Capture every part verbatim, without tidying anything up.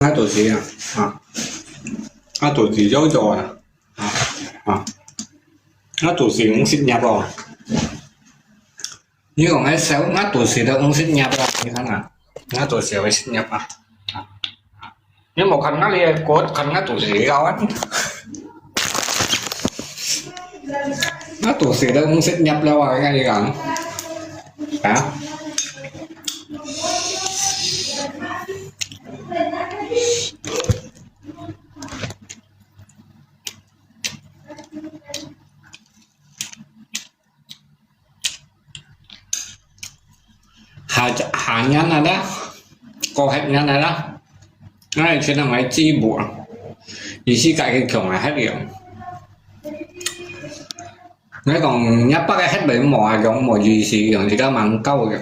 𠊎肚屎啊，啊，𠊎肚屎有肉啊，啊，啊，𠊎肚屎有食入哦。你講个笑，𠊎肚屎都有食入哦，你看啊，𠊎肚屎有食入啊。啊，你無看𠊎个骨，看𠊎肚屎有啊。𠊎肚屎都有食入了啊，𠊎跟你講。啊？ 下，下年啊啦，過歇年啊啦，𠊎去同𠊎姊妹，意思該个窮啊，歇了。𠊎講，若爸个歇了無啊，講無意思，用自家蠻高个。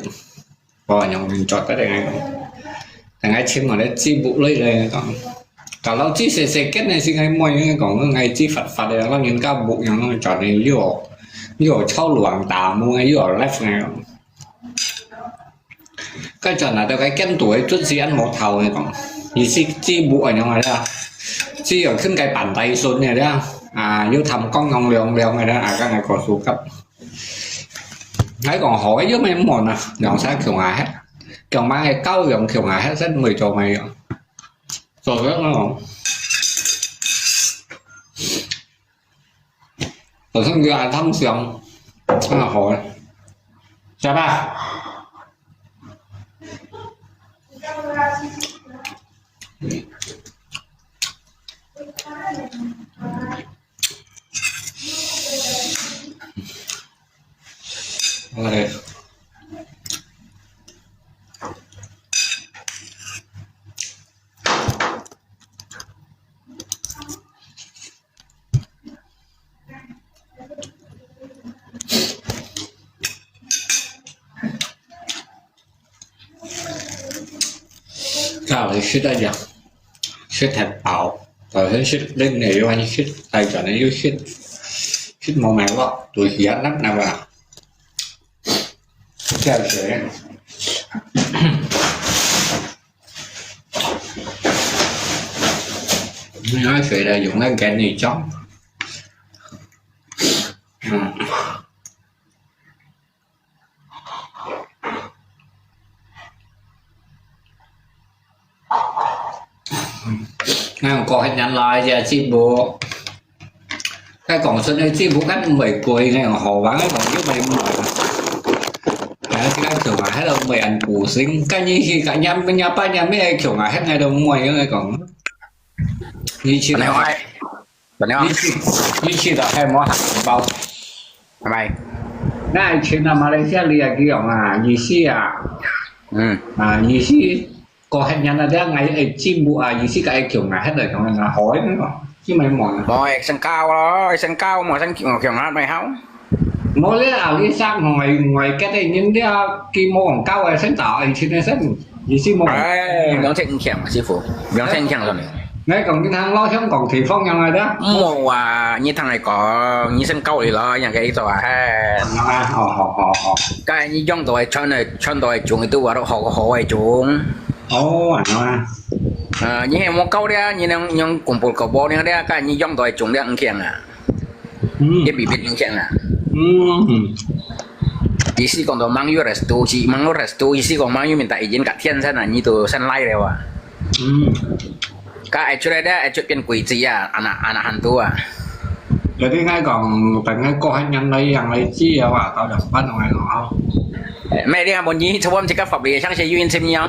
哦，用做得个，𠊎講。等𠊎尋𠊎个姊妹來咧講，kalau姊細細間个時，𠊎妹講，𠊎姊發發个，老人家屋樣，轉去又，又吵亂打門，又left个。該轉來到該間肚个，準時恁無頭个講，意思姊妹恁樣个啦，姊又肯該扮大孫个啦，啊，又談講講兩兩个啦，啊，跟𠊎講事急。 𠊎講好个又毋係無啊，兩儕共下歇，共下个教養共下歇，先毋會做咩樣。做个哦，就算佢愛貪想，啊好个，下吧。 家裡食个呀，食忒飽，頭先食零个又還食，大餐个又食，食無買落，肚屎也淰淰啊。這樣子。你愛水的用那給你裝。嗯。 𠊎講過歇年來這節目，𠊎講出來節目，𠊎毋會貴，𠊎講好玩，𠊎講又毋會貴。𠊎自家窮啊，還都毋會恁孤身，該你去該若，若爸若姆窮啊，還𠊎都毋會，𠊎講。你去，你去，你去到還無紅包。 係咪？𠊎以前啊，馬來西亞這个地方啊，意思啊，嗯。啊，意思過歇年啊，這𠊎个節目啊，意思該窮啊，歇來講啊，好个，知無？無，會升高咯，會升高，無升，窮啊，毋好。無咧，後生外，外國个人了，佢無講高个，升到以前个升，意思無。哎，兩千五千，師傅，兩千五千上面。 𠊎講你聽老鄉講地方樣來的。無啊，你聽𠊎講，你先教你咯，樣个意思啊，嘿。啊，好好好好。該你用到个穿个，穿到个種，都話都好好个種。哦，恁樣啊。啊，你還無教了，你能用公布个報了了，該你用到个種了，五千啊。 嗯。Dia bibit yang siang ah. Hmm. Isi kong to mang yu restu, si mang yu restu, isi kong mang yu minta izin kat Tian sana, nyi tu san lai lewa. Hmm. Ka ai chut ada, ai chut pian kui chi ya, anak, anak hantu ah. Jadi ngai kong, pen ngai ko han yang lai, yang lai chi ya wa, tao dang pan ngai lo. Mai dia mo nyi, chawam chika fap li, sang se yu in sim nyi.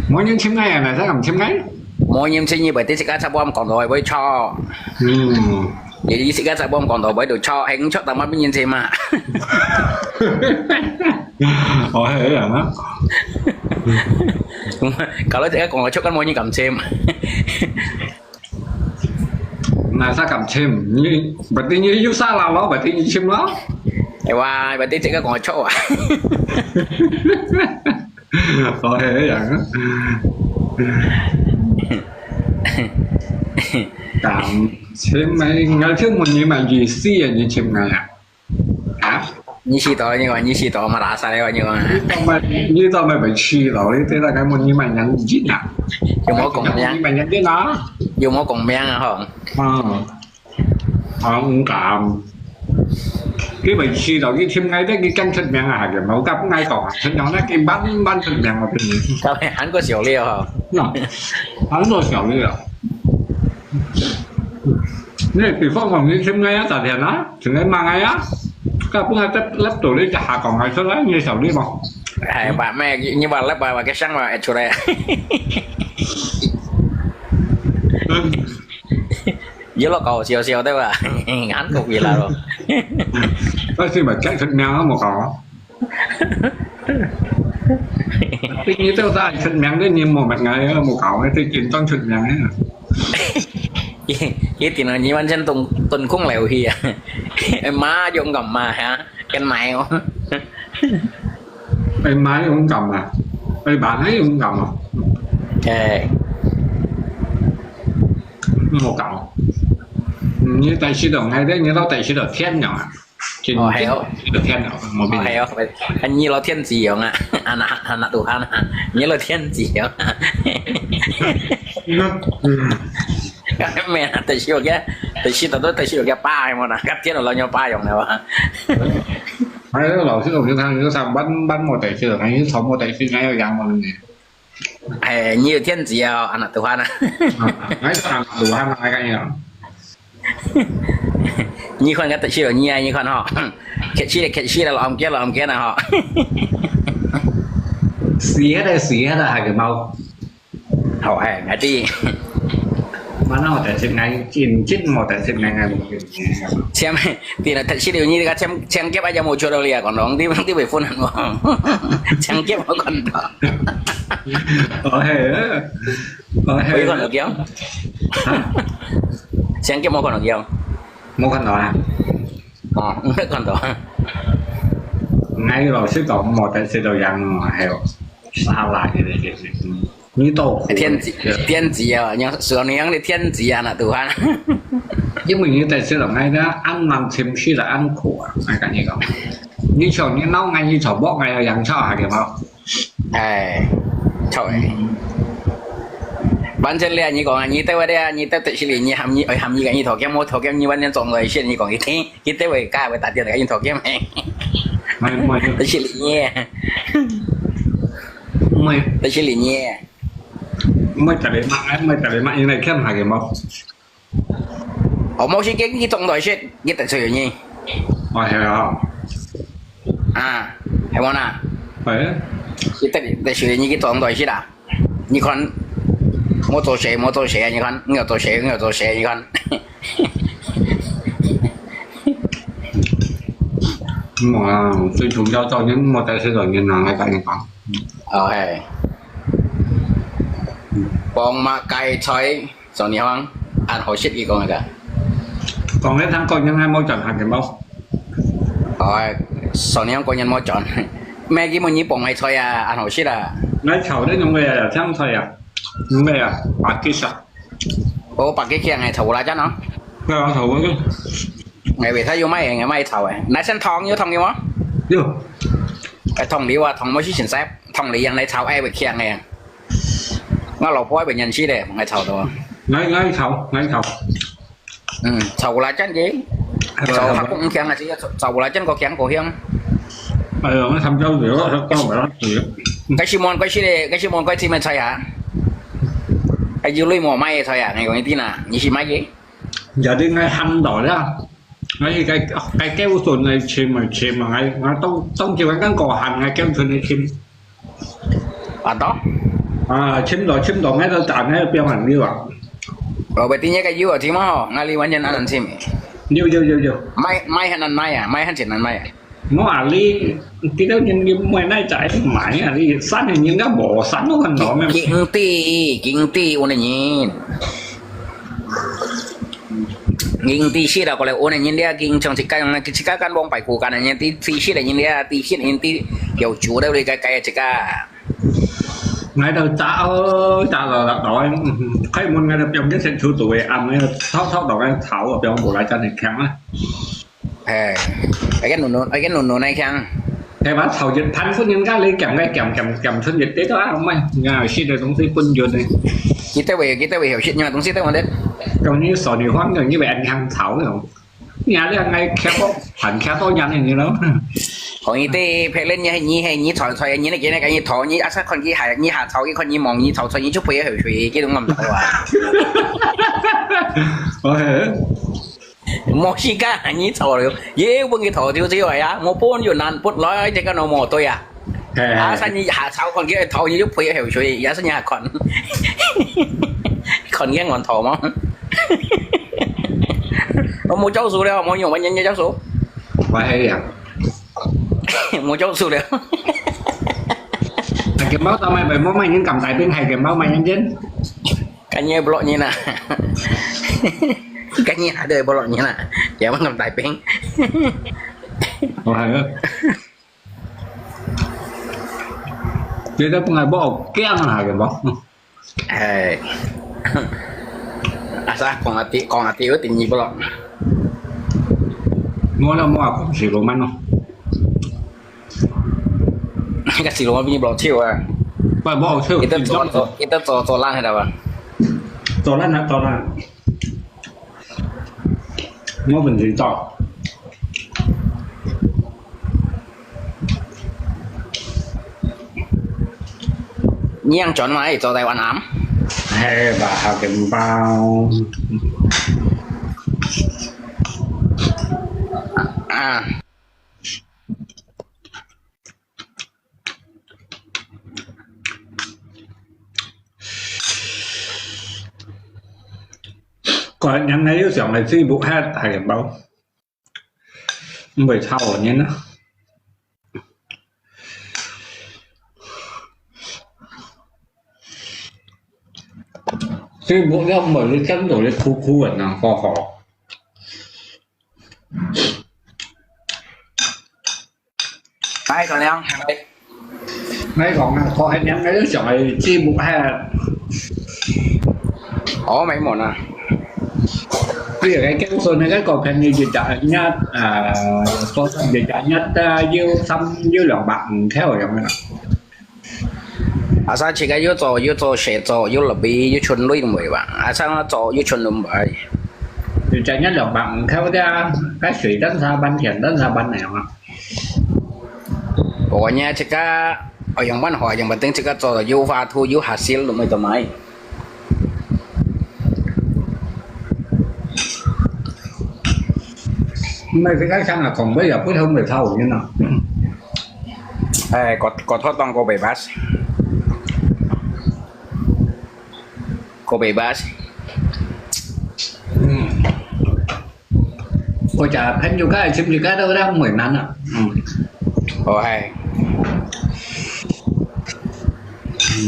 Mo nyi sim ngai, na sa kam sim ngai. Mo nyi sim nyi, bai ti chika chawam kong to, bai chok. Hmm. Jadi, si ka sa bom kong to bai tu chok, heng chok ta ma bin yin che ma. Ôi, thế à, nó. Kalau saya kong chok kan mo nyi kam che ma. Mà sao cảm chim? Như, bật tin như yus sa là lo, bật tin như chim lo. Ê wa, bật tin chắc kong chok à. Có thể vậy á. Cảm chim mày, ngày trước một gì mà gì si à, gì chim ngày à? Hả? 你試到，你講，你試到，麼个垃圾个，你講啊？你到麼，你到麼个試到？你對大家問你麼人認啊？有無講名？你麼人認啊？有無講名啊？吼。啊，啊，毋敢。佢會試到，佢尋𠊎，佢更出名啊，係無？佢毋愛講啊，出名，佢萬萬出名啊，真係。佢還過小料吼。喏，還過小料。你比方講，你尋𠊎啊，昨天啊，尋𠊎罵𠊎啊，佢本來在laptop裡就下講𠊎出來，你曉得無？哎，話咩？你話laptop話个聲話會出來。你落搞笑笑對吧？眼角位啦咯。但是嘛，真出名啊，無搞啊。你都在出名的，你無乜愛啊，無搞啊，最近當出名啊。一定啊，你完全tunggkong流去啊，馬用个馬哈，跟埋哦。哎，馬用个馬，哎，馬還用个馬。哎，無搞。你但是都愛的，你到但是都天了啊。 哦，係哦。个天啊，無變。哦，係哦，你老天子樣啊，anak anak Tuhan啊，你老天子樣啊。嗯。咩啊？第四个，第四个都第四个爸係無啦？个天老娘爸樣了哇。哎，老師，我就看你上班班莫得去了，你上莫得去，你要养我呢。 哎，你有天子啊，anak Tuhan啊。哎，anak Tuhan啊，哎呀。你看个特色，你啊，你看吼，客氣了，客氣了，老আম结，老আম结了吼。死了，死了，还个猫。好，哎，阿弟。Mana ada sing ngai, cincin mau ada sing ngai ngai mungkin. Siapa? Tidak tak sih ini kan siang siang kep aja mau jodoh lihat kondong di di phone mo. Siang kep mau kondong. 哦，係啊。哦，係啊。有看到佢？哈？Siang kep無看到佢？無看到啊。哦，無看到。𠊎老實講，無得食到樣哦，還有沙拉个那些，嗯，你都苦了。天子，天子啊，你說你的天子啊，那都哈。因為你在食到𠊎个，恁難尋食了，恁苦啊，𠊎跟你講。你像你鬧𠊎，你吵爆𠊎，要養吵下个嘛。 哎，臭哎。反正咧，你講啊，你對我咧，你對特色哩，你喊你，哎，喊你个，你頭兼，我頭兼，你反正總來先，你講一聽，佢對我家會打電話，你頭兼嘿。Mai, mai. 特色哩你。Mai. 特色哩你。Mai tadi mak, mai tadi mak, ini kan hari mau. 哦，無時間去中台食，你特色有呢？哦，係啊。啊，係無啦？係。你特，特色你去中台食啊？你看，我做事，我做事啊！你看，我做事，我做事，你看。哇，最重要做人，莫得食到人啊！𠊎跟你講。哦，係。講麼个菜？ Soniang，恁好食佢講个。講个聽講，應該無轉行个無？哦，Soniang講人無轉。咩佢問你幫个菜啊，恁好食啊？𠊎炒个用个啊，青菜啊，用个啊，白吉啊。哦，白吉香个炒belacan哦。係啊，炒个。𠊎以為佢有賣个，賣炒个。那先糖有糖个無？有。哎，糖梨啊，糖無係先食，糖梨樣來炒，哎，會香个。 𠊎老婆還會認識咧，𠊎炒到。𠊎，𠊎炒，𠊎炒。嗯，炒belacan个，係吧，炒白吉香啊，係啊，炒，炒belacan个香个香。哎呀，𠊎參照住，𠊎講毋得住。該係問該係咧，該係問該係咩菜啊？哎，有類無賣个菜啊？𠊎講一定啊，你係賣个？Jadi𠊎喊到啦，𠊎該，該叫孫來尋啊，尋啊，𠊎，𠊎當，當朝𠊎剛過喊，𠊎叫孫來尋。 啊，到。啊，尋到，尋到，𠊎都打，𠊎都表行了啊。哦，喂，今日个有啊，尋啊吼，𠊎哩完全恁難尋。有，有，有，有。賣，賣還難賣啊，賣還真難賣啊。我啊，你，幾多人你買那仔買啊？你三年人家無三都很多咩？經濟，經濟，我的人。 人知識啊，過來問人哋啊，經常自家用，自家間往擺顧間人知，知識人哋啊，知識人知有主的，你該該自家。𠊎都早，早了，早，嗯，開門𠊎都放隻先出到位，暗暝偷偷到該頭，放無來真係強啊。哎，哎个努努，哎个努努那腔。哎，把炒一盤分人家来讲，来讲讲讲出一堆都啊，卖，啊，吃的东西分人的。佢得会，佢得会有食，因为东西得我的。讲你少女荒的，你被人家炒那种。你还这样爱吃过，很吃过人的，你知道吗？可以的，别人你还你还你炒炒，你那个那个你炒，你阿啥看佢还你还炒，佢看你忙，你炒炒，你就不要后悔，这种我唔知啊。OK。 莫西干你炒了，也分佢炒就就呀，我本有难不来这个那么对呀。啊，三你下炒看佢炒你就配合水，也是你还看，看见我炒吗？我没教书了，我用文言教书。我还呀，没教书了。那个猫到买买，我买人敢带兵，还给猫买人间。 Kan nyi blok nyi na. Kan nyi ada blok nyi na. Ya mang kam tai ping. Ôi, thế đó cũng là bộ kiang hả cái bộ. Ê. Asa kong ati kong ati ư tin nyi blok. Mua là mua cũng chỉ của mình. Ka silo mi blok chiu ah. Ba blok chiu. Kita zo zo kita zo zo lan hada ba. Zo lan na zo lan. Mo ben zin zo. Niang chọn mai zo Taiwan am. He ba ha ken bao. Ah. Có nhắn ngay yêu sớm này chứ bụng hát hai điểm bao. Không phải sao ở nhé. Chứ bụng nó mở cái chân rồi khu khu ở nào khó khó. Ai còn leo hàng đây. Ngay còn có hai nhắn ngay lúc chọn là chi một hai. Ủa mày muốn à? Bây giờ cái kéo số này cái còn phải như dịch chặt nhất à, số sắm dịch chặt nhất à, yêu sắm yêu lòng bạn theo rồi không? Asa chika yu zo yu zo she zo yu labi yu chun lui mui ba. Asa zo yu chun lui mui. Yu cha nhất lòng bạn theo dia cái suy đến sa ban thiện đến sa ban này không? Ủa nha chika ở yang ban hoa yang ban ting chika zo yu hoa thu yu hasil lui mui to mai. Mày cái cái sang là còn bây giờ bớt hơn mười thâu như nào? Ê, có có thoát tông cô bị bắt. Cô bị bắt. Cô chả phép nhiều cái chim nhiều cái đâu đang mười nắng à. Ồ hay.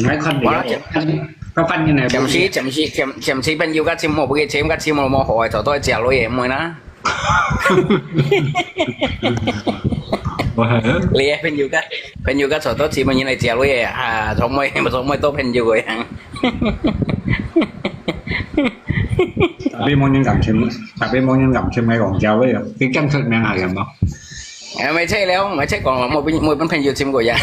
Mấy con bị có phần như này. Chậm xí, chậm xí, chậm chậm xí bên yêu cái chim một cái chim cái chim một một hỏi tao tôi chèo lối em mới na. Ủa hả? Lia phên yu ka, phên yu ka chọ to chi mo nyi lai chia lui à, chọ moi, chọ moi to phên yu goi hang. Tapi mo nyi ngam chim, tapi mo nyi ngam chim ngai gong jiao wei, cái chân thật men hả yam mo? Ê, mày chết léo, mày chết còn một bên, một bên phên yu chim goi ya.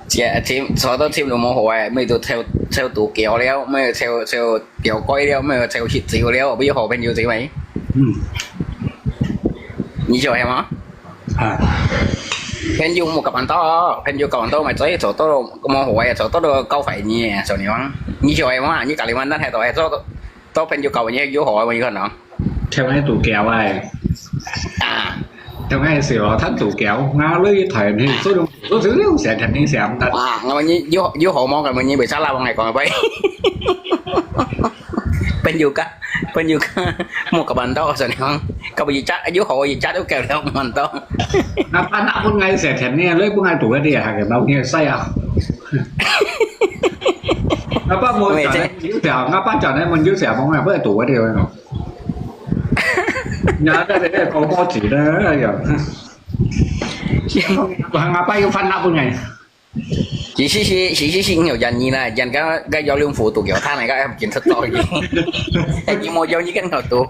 Chia chim, so to chim lu mo hua, mày tu theo, theo tu kéo léo, mày theo, theo kéo coi léo, mày theo shit chiu léo, bây giờ họ bên yu chiu mày. 嗯。你喜欢吗？啊。Bên yu một cặp anh to, bên yu cặp anh to mày tới chỗ to mo hua, chỗ to đâu cao phải nhỉ, chỗ này. 你喜欢吗？你搞你玩那太多，哎，做 都朋友搞嘢有好啊，我一个人。聽你度叫啊，啊，聽你笑啊，聽度叫，我女台你，所以所以成日聽你笑。啊，我你有有好么个，你为啥拉我来讲喂？朋友个，朋友个，莫个办到，是呢，个不一家有好一家都搞了蛮多。那把那不爱笑，听你，你不爱度个，你还给老天晒啊。 Ngapa mau Weh, cak cek. Nai mun yu sia? Ngapa cak nai mun yu sia? Mau ngapa tu dia no? Nya ada dia kau mau cik dah ya. Ngapa yu fan nak pungai? 其实是，其实是有原因啦，人家个幺零五都叫他那个要紧出道的，还有没有原因跟我读？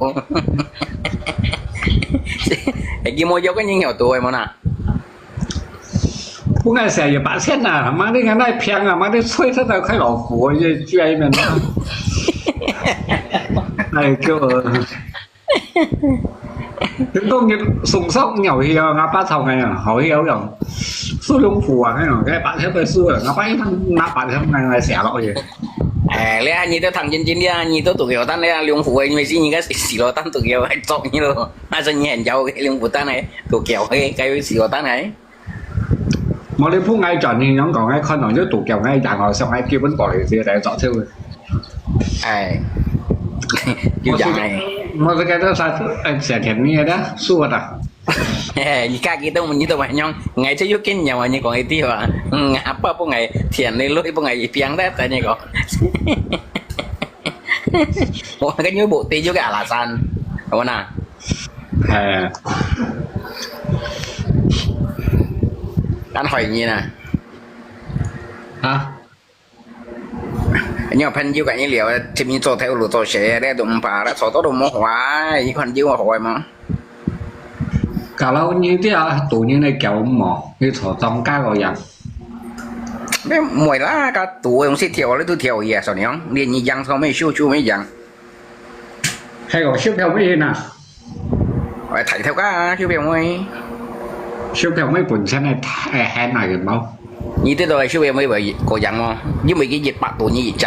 还有没有原因要读的么啦？不爱写也八千呐，妈的，俺那平啊，妈的，吹出来快老虎，这这一面。哎，就。 你講你送上鳥去啊，阿爸吵你啊，好笑樣。蘇永富啊，那種該把條个書啊，阿爸一看拿把條拿來寫落去。哎，你看你都唐晶晶的啊，你都讀给我，但那个龙虎哎，因为是你个死了，但读给我还中你了，那是你很妖的龙虎蛋哎，读给我哎，该有死了蛋哎。我你不爱转，你想讲爱看到就读给我，爱讲哦，想爱基本道理是来找这个。哎，就讲哎。我是个啥？哎，写甜蜜的，是我的。 Hehe, ika kita mo nito ba nyong, ngai che yo ken nyawa ni kong iti ba. Hmm, apa po ngai, tian ni lui po ngai, piang da ta ni ko. Wa ka nyo bo te yo ka alasan. Wa na. Hehe. Kan hoi ni na. Ha? 你有朋友跟你聊，前面做头路做事，你都毋怕，你坐到都无坏，你看有好个吗？ Kalau你这样读你的教嘛，你坐庄家个样。你唔会啦，个读个东西跳，你都跳去啊，算了，连你养草没修，修没养。还有小票妹呢？哎，抬头个啊，小表妹。小票妹本身的，哎，还那个毛。你对到小表妹个个样哦，因为佢一百多你一只。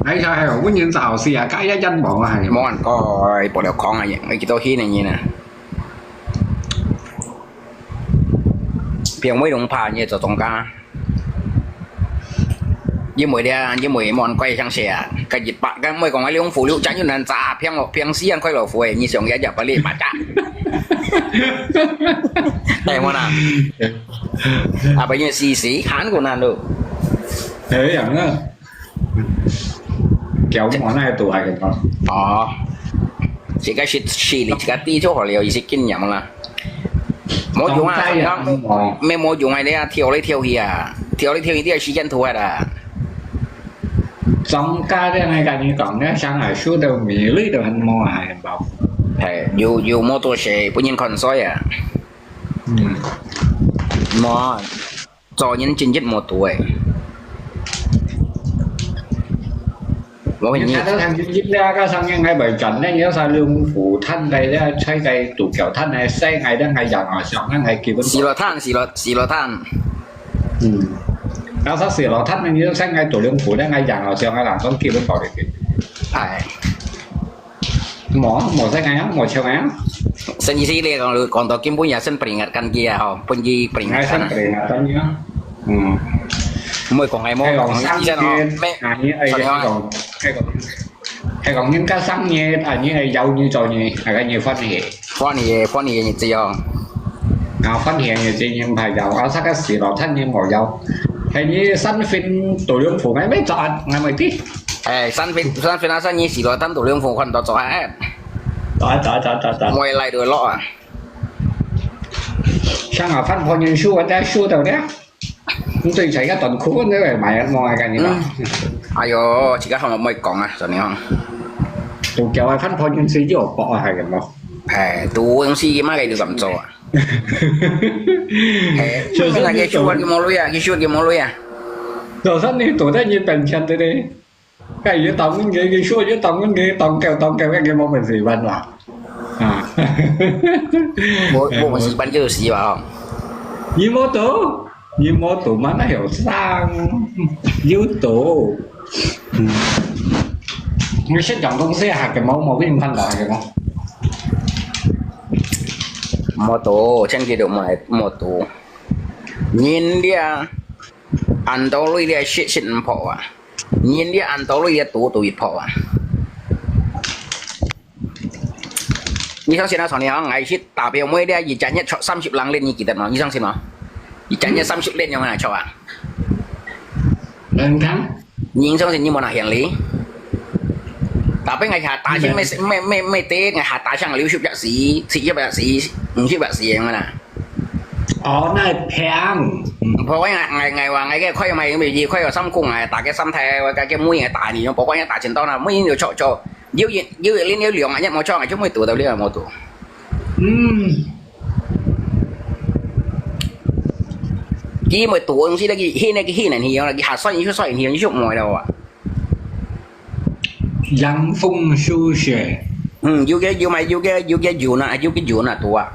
哎呀，还有，我人早死啊，该一人毛啊，还有。冇人个，不了讲啊，我几多岁呢你呢？表妹龙怕你做庄家。 因为咧，因为冇人怪相信啊，个一百，个唔会讲个两副六只有人炸，平平时人快乐副诶，你想也也不理八只。哎，我啦，啊，不因为死死看过难咯。哎呀，那教我那都还个。哦，这个是是你这个地就好了，一些经验啦。 冇用啊，当然啊你看，没冇用啊，你啊，跳来跳去啊，跳来跳去，你个时间拖啊啦。庄家这样来跟你讲，那上海树都迷绿的很毛啊，很包。哎，有有冇多些，不能看衰啊。嗯。冇，做人真正冇多诶。我跟你你看到唐晶晶咧，个上面个白转咧，有啥龙虎探个咧，吹个独角探个，晒个咧，个人啊，上个个基本。死了探，死了死了探。嗯。然后他死了探呢，你就晒个独龙虎咧，个人啊，上个人讲基本道理。哎，冇冇晒个啊，冇笑个啊。甚至是你讲讲到根本也算 peringatkan 佢啊，吼，本意 Ngai peringatkan 生啊。病啊，等你啊。嗯。唔会讲系冇，还讲讲以前哦，生日，咩？啊，你哎，sorry啊，还讲，还讲，还讲人家生日，啊，你还有你做你，还个你欢喜。欢喜欢喜日子哦。啊，欢喜日子人还有，啊，这个死了，他人冇有。还你三分都用苦，没没做啊，我没地。哎，三分三分啊，三你死了，但都两分看到做啊，哎，走啊走啊走啊走啊走啊。我也来得落啊。像啊，翻破人输，我在输到了。你最近个短裤，你来买么？我跟你讲。嗯。哎哟，自家好唔好讲啊？sorry啊。都叫我翻破人输就薄啊，还有么？哎，都东西嘛，佢都咁做啊。哎，那个输个冇路啊，佢输个冇路啊。早上你躲在你本钱的嘞，该也当问个，你说也当问个，当狗当狗，那个没本事办啦。啊。我我们是一般就是吧，哦。你没躲，你没躲嘛，那有伤，有躲。嗯。你现讲东西还给毛毛病看到还给毛。冇多，真个都冇冇多。人咧，安到你咧，shit shit唔破啊。人咧，安到你咧，赌赌一破啊。你相信啊，上年啊，我去打表妹咧，一隻月出三十零零，你記得嗎？你相信嗎？一隻月三十零零啊，出啊！能看？你相信你冇拿行李？打俾我下打先咩咩咩咩跌，我下打上六十一時，七十一時，五十一時咁啦。哦，那平。嗯。不過𠊎，𠊎，𠊎話𠊎个開賣，因為佢開有三公啊，大家三台，我个妹个大你，不過也打緊到啦，每人有做做，有一，有一輪有兩啊，一無做，就沒堵到了，無堵。嗯。佢沒堵，東西那個，那個，那個，那個，下算一下算一下，就沒了啊。 涼風習習。嗯，有个，有嘛，有个，有个有呢，有个有呢，堵啊。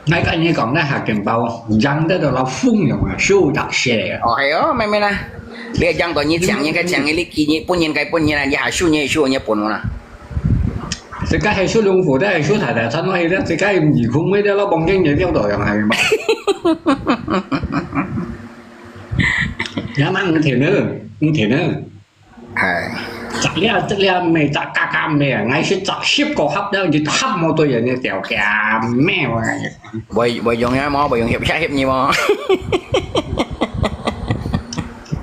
𠊎跟你講，該客家話，涼得到老風樣啊，習習个。哦，係哦，慢慢啦。你講到你講，你該講，你，你本人該本人啊，你下手，你手，你本人啊。自家係習涼風，但係習太太，傳落去咧，自家耳空尾咧，老望見你了到樣係嘛？也蠻毋甜呢，毋甜呢。 哎。摘了，摘了，咩摘，嘎嘎咩，𠊎係摘十個盒了，一盒無對人家掉，掉咩，𠊎。會，會用啊，無，會用翕相翕你無？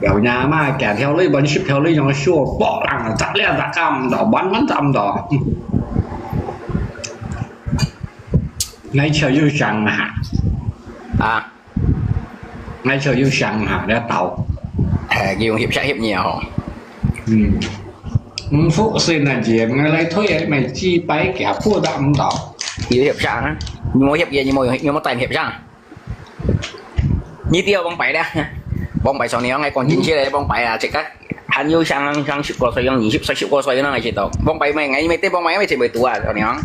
有呀嘛，幾條女，搵十條女，用手剝爛，摘了，摘毋到，搵，搵摘毋到。𠊎就有想啊。啊？ 𠊎就有想下這道。哎，佢用翕相翕你啊吼。嗯。毋服氣那節，𠊎來推，買幾百件，不打毋到。你翕相啊？你無翕嘢，你無用，你無帶翕相？你都要往擺了，往擺上你，𠊎講真實个，往擺啊，這個 還有像，像十過歲樣，二十歲、十過歲樣，𠊎知道。往擺咩，𠊎乜對往擺乜全部堵啊，你講。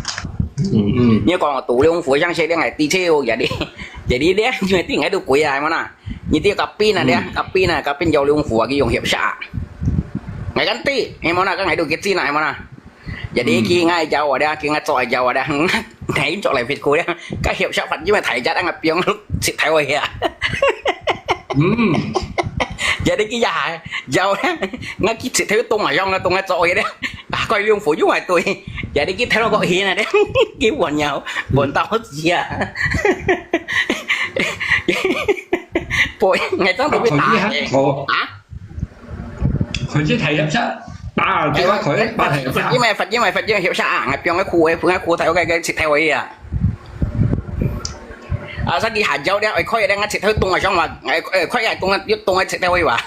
嗯，嗯。你講堵涼風，像這個𠊎知道，jadi，jadi咧，因為對𠊎都貴啊，係無啦？你對該邊啊，咧，嗯。該邊啊，該邊有涼風啊，佢用翕相。𠊎講對，係無啦？該𠊎都幾知啦，係無啦？Jadi，嗯。佢𠊎教我咧，佢𠊎做𠊎教我咧，𠊎做來ผิ苦咧，該翕相發音啊，大家恁樣變，直頭去啊。嗯。Jadi佢也係，有咧，𠊎佢直頭動啊，用啊，動啊做去咧，啊，該用戶用啊對，jadi佢睇到個現啊咧，佢換了，換到死啊。不，𠊎真特別打嘅。啊？ 佢去大翕相，打電話佢，打大翕相。發音啊，發音啊，發音啊，翕相啊，𠊎放个褲，放个褲頭，該，該直頭位啊。啊，所以下晝咧，愛開咧，𠊎直頭凍啊，想話，誒，誒，開啊，凍啊，要凍啊，直頭位話。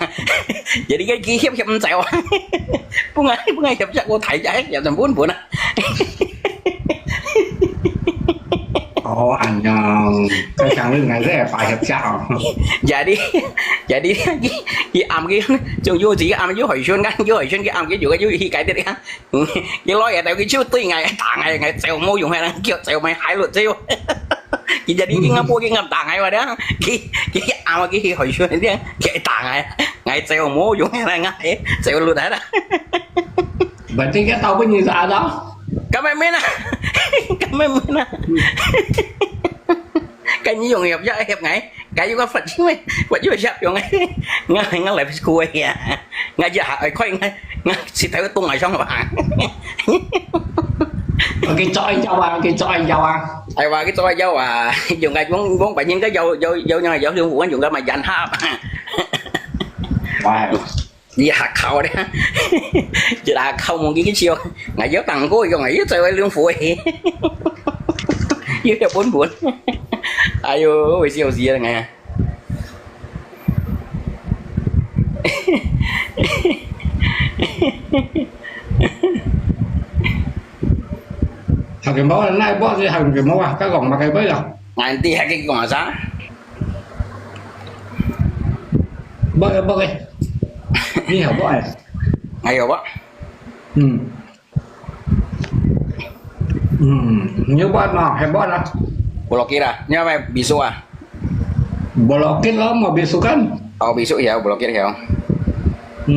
Jadi佢，佢翕，翕毋走啊。本來，本來翕相，𠊎睇下，有陣本本啊。 哦，恁樣，該像你𠊎這白翕相哦。Jadi，jadi，佢，佢暗佢，仲有自己暗佢海參，佢海參佢暗佢有个有去解決个。佢來也到佢就對𠊎打𠊎，𠊎走無用，還能叫走，買海陸走。佢jadi佢暗波佢暗打𠊎話咧，佢，佢暗佢去海參咧，佢打𠊎，𠊎走無用，還能走路來啦。 Berarti佢到本人就啊到。Kami mana? Kami mana? Kan你用入一入危，解要个佛因為佛因為入用危，我我來苦呀，我一下愛開我我舌頭都凍啊上吧。佢做愛有啊，佢做愛有啊。哎話佢做愛有啊，用个用用白人个有有有用有用用个嘛人哈。Why？ 你下靠咧，一下靠望佢去笑，𠊎有當過用啊，又做个兩副个，又有本本。哎喲，會笑死啊！𠊎啊。客家話，哪會講係客家話啊？佢講麼个話啊？𠊎知客家講啥？ Bớt, bớt đi. Đi học bớt à? Ngày học bớt. Ừ. Ừ. Nhớ bớt mà, hay bớt à? Blokir à? Nhớ mày bị số à? Blokir lắm mà bị số kan? Ờ, bị số hiểu, blokir hiểu. Ừ.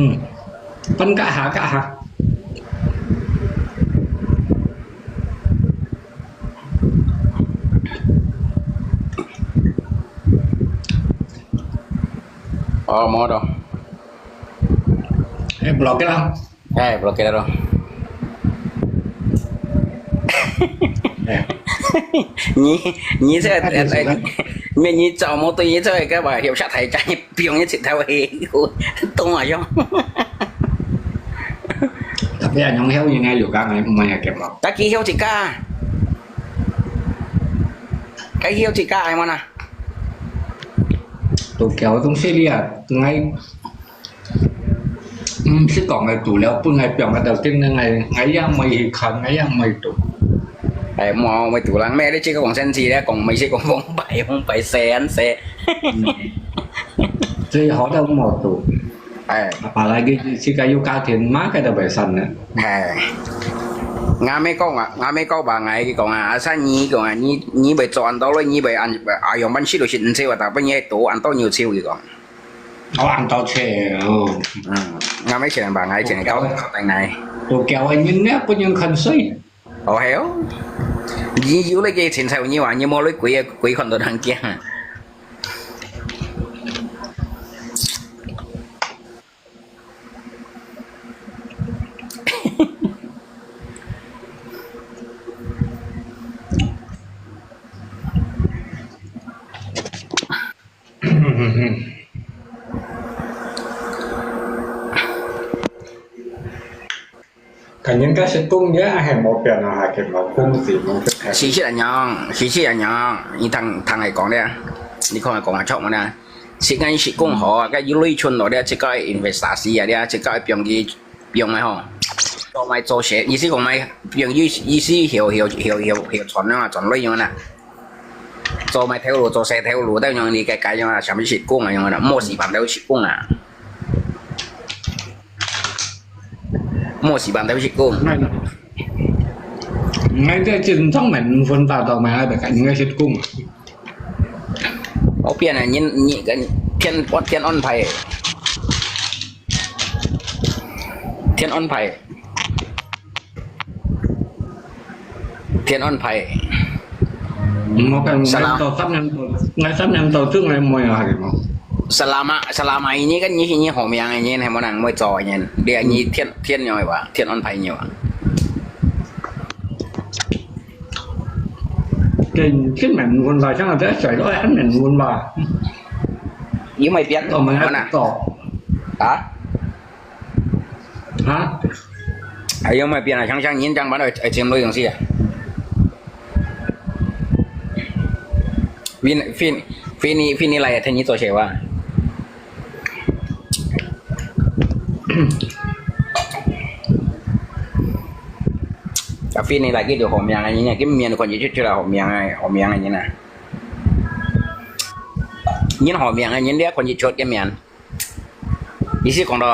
Kan cả hả, cả hả? Oh, mau dong. Eh, blokir lah. Eh, blokir dong. Eh. Ni, ni saya, ni, ni cakap mau tu, ni saya kata, hidup saya tak jadi. 變一直頭去，凍啊樣。Tapi anyong hiu應該有講，毋係啊，佢無。Tapi hiu自家，該hiu自家係無啦？都教个東西哩啊，𠊎毋識講个，讀了分𠊎放个，到今日𠊎，𠊎也毋會去看，𠊎也毋會讀。哎，無，毋會讀啦，咩？你這個講生字咧，講毋係講往擺，往擺細，恁細。嗯。所以好得無讀。哎。Apalagi自家有家庭嘛，該都袂散呢。哎。𠊎姆講啊，𠊎姆講話，𠊎講啊，阿三你講啊，你，你會做恁多咯，你會恁，啊，樣般食就食，毋使話，大半夜多，恁多牛肉，佢講。 哦，恁多錢哦。嗯，𠊎乜以前吧，𠊎以前教，教等𠊎。都教个人呢，分人看衰。哦，係哦。你有那個錢財，你話你無你鬼啊，鬼看到人驚。Kan人家識講，也係無變啊，還係無講字，無識看。事實恁樣，事實恁樣，你聽，聽𠊎講咧，你看𠊎講啊，著無呢？時間係講好啊，該一類村落咧，自家investasi啊，咧，自家放佢 用个吼，做賣做事，意思講賣，用意，意思曉，曉，曉，曉，曉賺啊，賺鐳樣啊。做賣頭路，做事頭路，都用你个个樣啊，上面識講啊，樣啊，無時間都識講啊。無時間都識講。𠊎，𠊎在這種門分大道嘛，還得跟人家識講。 我變了，你，你，天，天安排，天安排，天安排。Mukang Salam-, nganto三年到，ngan三年到，中來問啊，係無？Selama, selama ini kan你，你好命个人，係無人會做个人，你，你天，天有吧？天安排有啊。 Cái, cái mình quên bài chắc là chắc sửa lỗi anh mình quên bài. Yun may pian, oh, may mana? To. Ha? Ha? Ay, yun may pian, chang chang yin chang ban, ay, ay, chim lo yung siya. Fin, fin, fini, fini lai, then you to siya wa. Tapi ni lagi tu homiang ni, ni kimmian kon ji chut chut la homiang ai, homiang ni na. Nyin homiang ni dia kon ji chut kimmian. Isi kong do,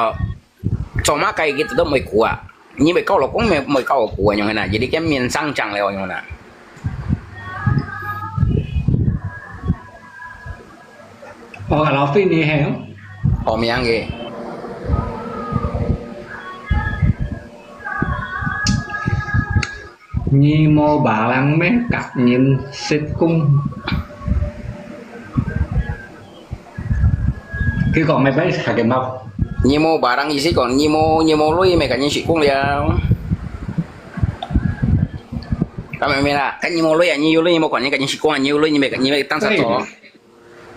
cuma kai gitu tu moi kuah. Ni moi kau lo kong moi, moi kau kuah nyong na. Jadi kimmian sang chang leo nyong na. Oh, kalau Fini he. Homiang ge. Nyi mo barang me kak nyin sit kung. Khi còn mày phải hạt cái mộc. Nyi mo barang isi kon, nyi mo, nyi mo lui me kak nyin sit kung liao. Kami mira, kan nyi mo lui, nyi lui, nyi mo kon, nyi kak nyin sit kung, nyi lui, nyi me, nyi me tang sa to.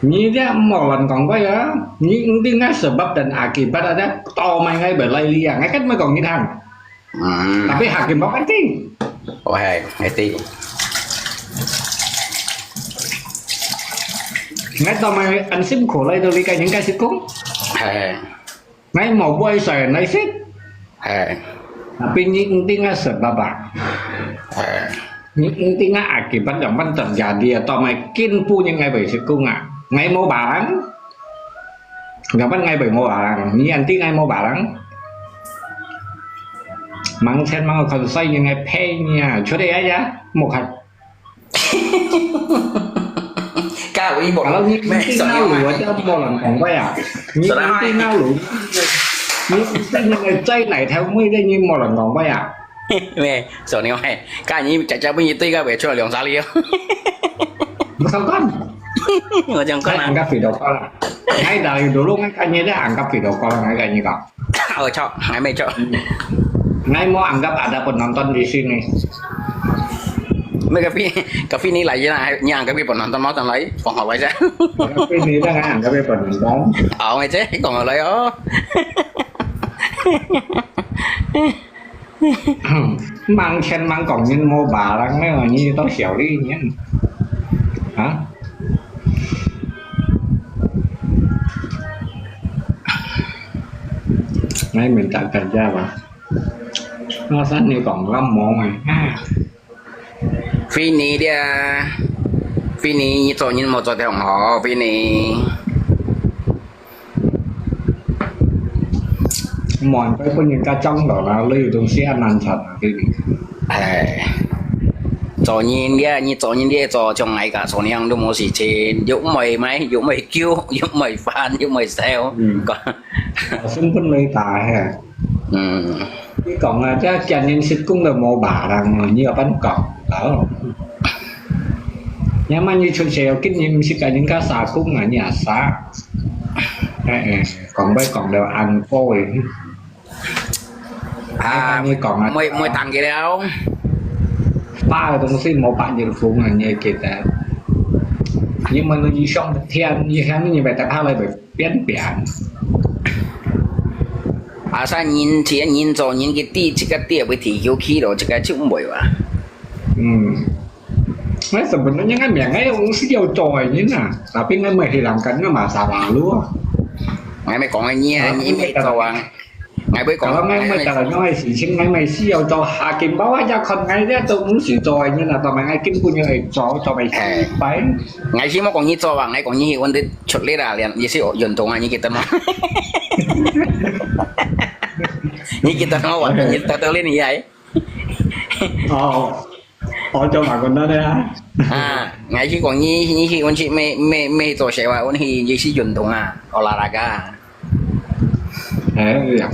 Nyi dia mộc lon kong koi ya. Nyi nting ngai sebab dan akibat ada to mai ngai belai lia. Ngai kan mai kong nyi thang. Hmm. Tapi hakim bok kan ting. Oh, hai, hai ting. Ngai to mai an sim ko lai to li kai nyi kai sit kung. Hai. Ngai mo boi sai nai sit. Hai. Tapi nyi nting ngai sebab ah. Hai. Nyi nting ngai akibat yang ban terjadi atau mai kin pu nyi ngai bai sit kung ah. Ngai mo barang. Ngapa ngai bai mo barang? Ni anti ngai mo barang. Mang chen mang kon sai ni ngai phe ni a. Chua de ya ya. Mo khat. Ka wi bo. Kalau ni anti ngau lu, aja mo lang kong bai a. Ni anti ngau lu. Ni anti ngai chai nai theo mui de ni mo lang kong bai a. Mẹ, sao ni ngai. Ka ni cha cha bu ni tui ka bai chua liang sa li. Mo sang kon. Mo sang kon a. Anggap video call. Ngai dari dulu ngai kanye dia anggap video call ngai kanye kau. Oh, cok, ngai mai cok. Ngai mau anggap ada penonton di sini. Mai kapi, kapi ni lai na, ni anggap penonton mau tang lai, kong hok lai sa. Tapi ni dah ngai anggap penonton. Oh, mai cek, kong hok lai oh. Mang chen mang kong nyin mo barang ne, nyi to xiao li nyin. Ha? ，𠊎明白大家話。我想你講个無誒，啊，菲尼咧，菲尼，你做人無做得好，菲尼。無人會分人家講到啦，你有東西還難產啊，菲尼。哎，做人咧，你做人咧，做像𠊎个做娘都無事情，又毋會買，又毋會噭，又毋會煩，又毋會愁。嗯。 成本來大嘿。嗯。你講啊，這見人食工都無辦法啦，你有辦法講？哦。要麼你出世有經驗，毋識跟人家殺工啊，你也殺。哎，哎，講要講到安哥誒。啊，你講啊。毋會，毋會談佢了。爸个東西無白日紅啊，你也記得。你們都異想天，你看你們在他那邊 扁扁。啊，生人，自家人做人个底，自家底會提休去咯，自家就毋會哇。嗯。𠊎sebenarnya𠊎明，𠊎有需要做个人啊，tapi𠊎毋係人跟𠊎masalah lu。𠊎毋係講你啊，你毋係做啊。𠊎毋係講，kalau𠊎毋係做个事情，𠊎毋係需要做下緊包啊，也看𠊎這都毋係做个人啊，當然𠊎根本就係做，做个失敗。哎。 𠊎係無講你做啊，𠊎講你去搵佢出力啊，連，也係運動啊，你記得嗎？你記得嗎？我，你得到了你還？哦，我做馬工的啊。啊，𠊎係講你，你去搵佢，乜，乜，乜做事啊，搵佢也係運動啊，olahraga。哎呀。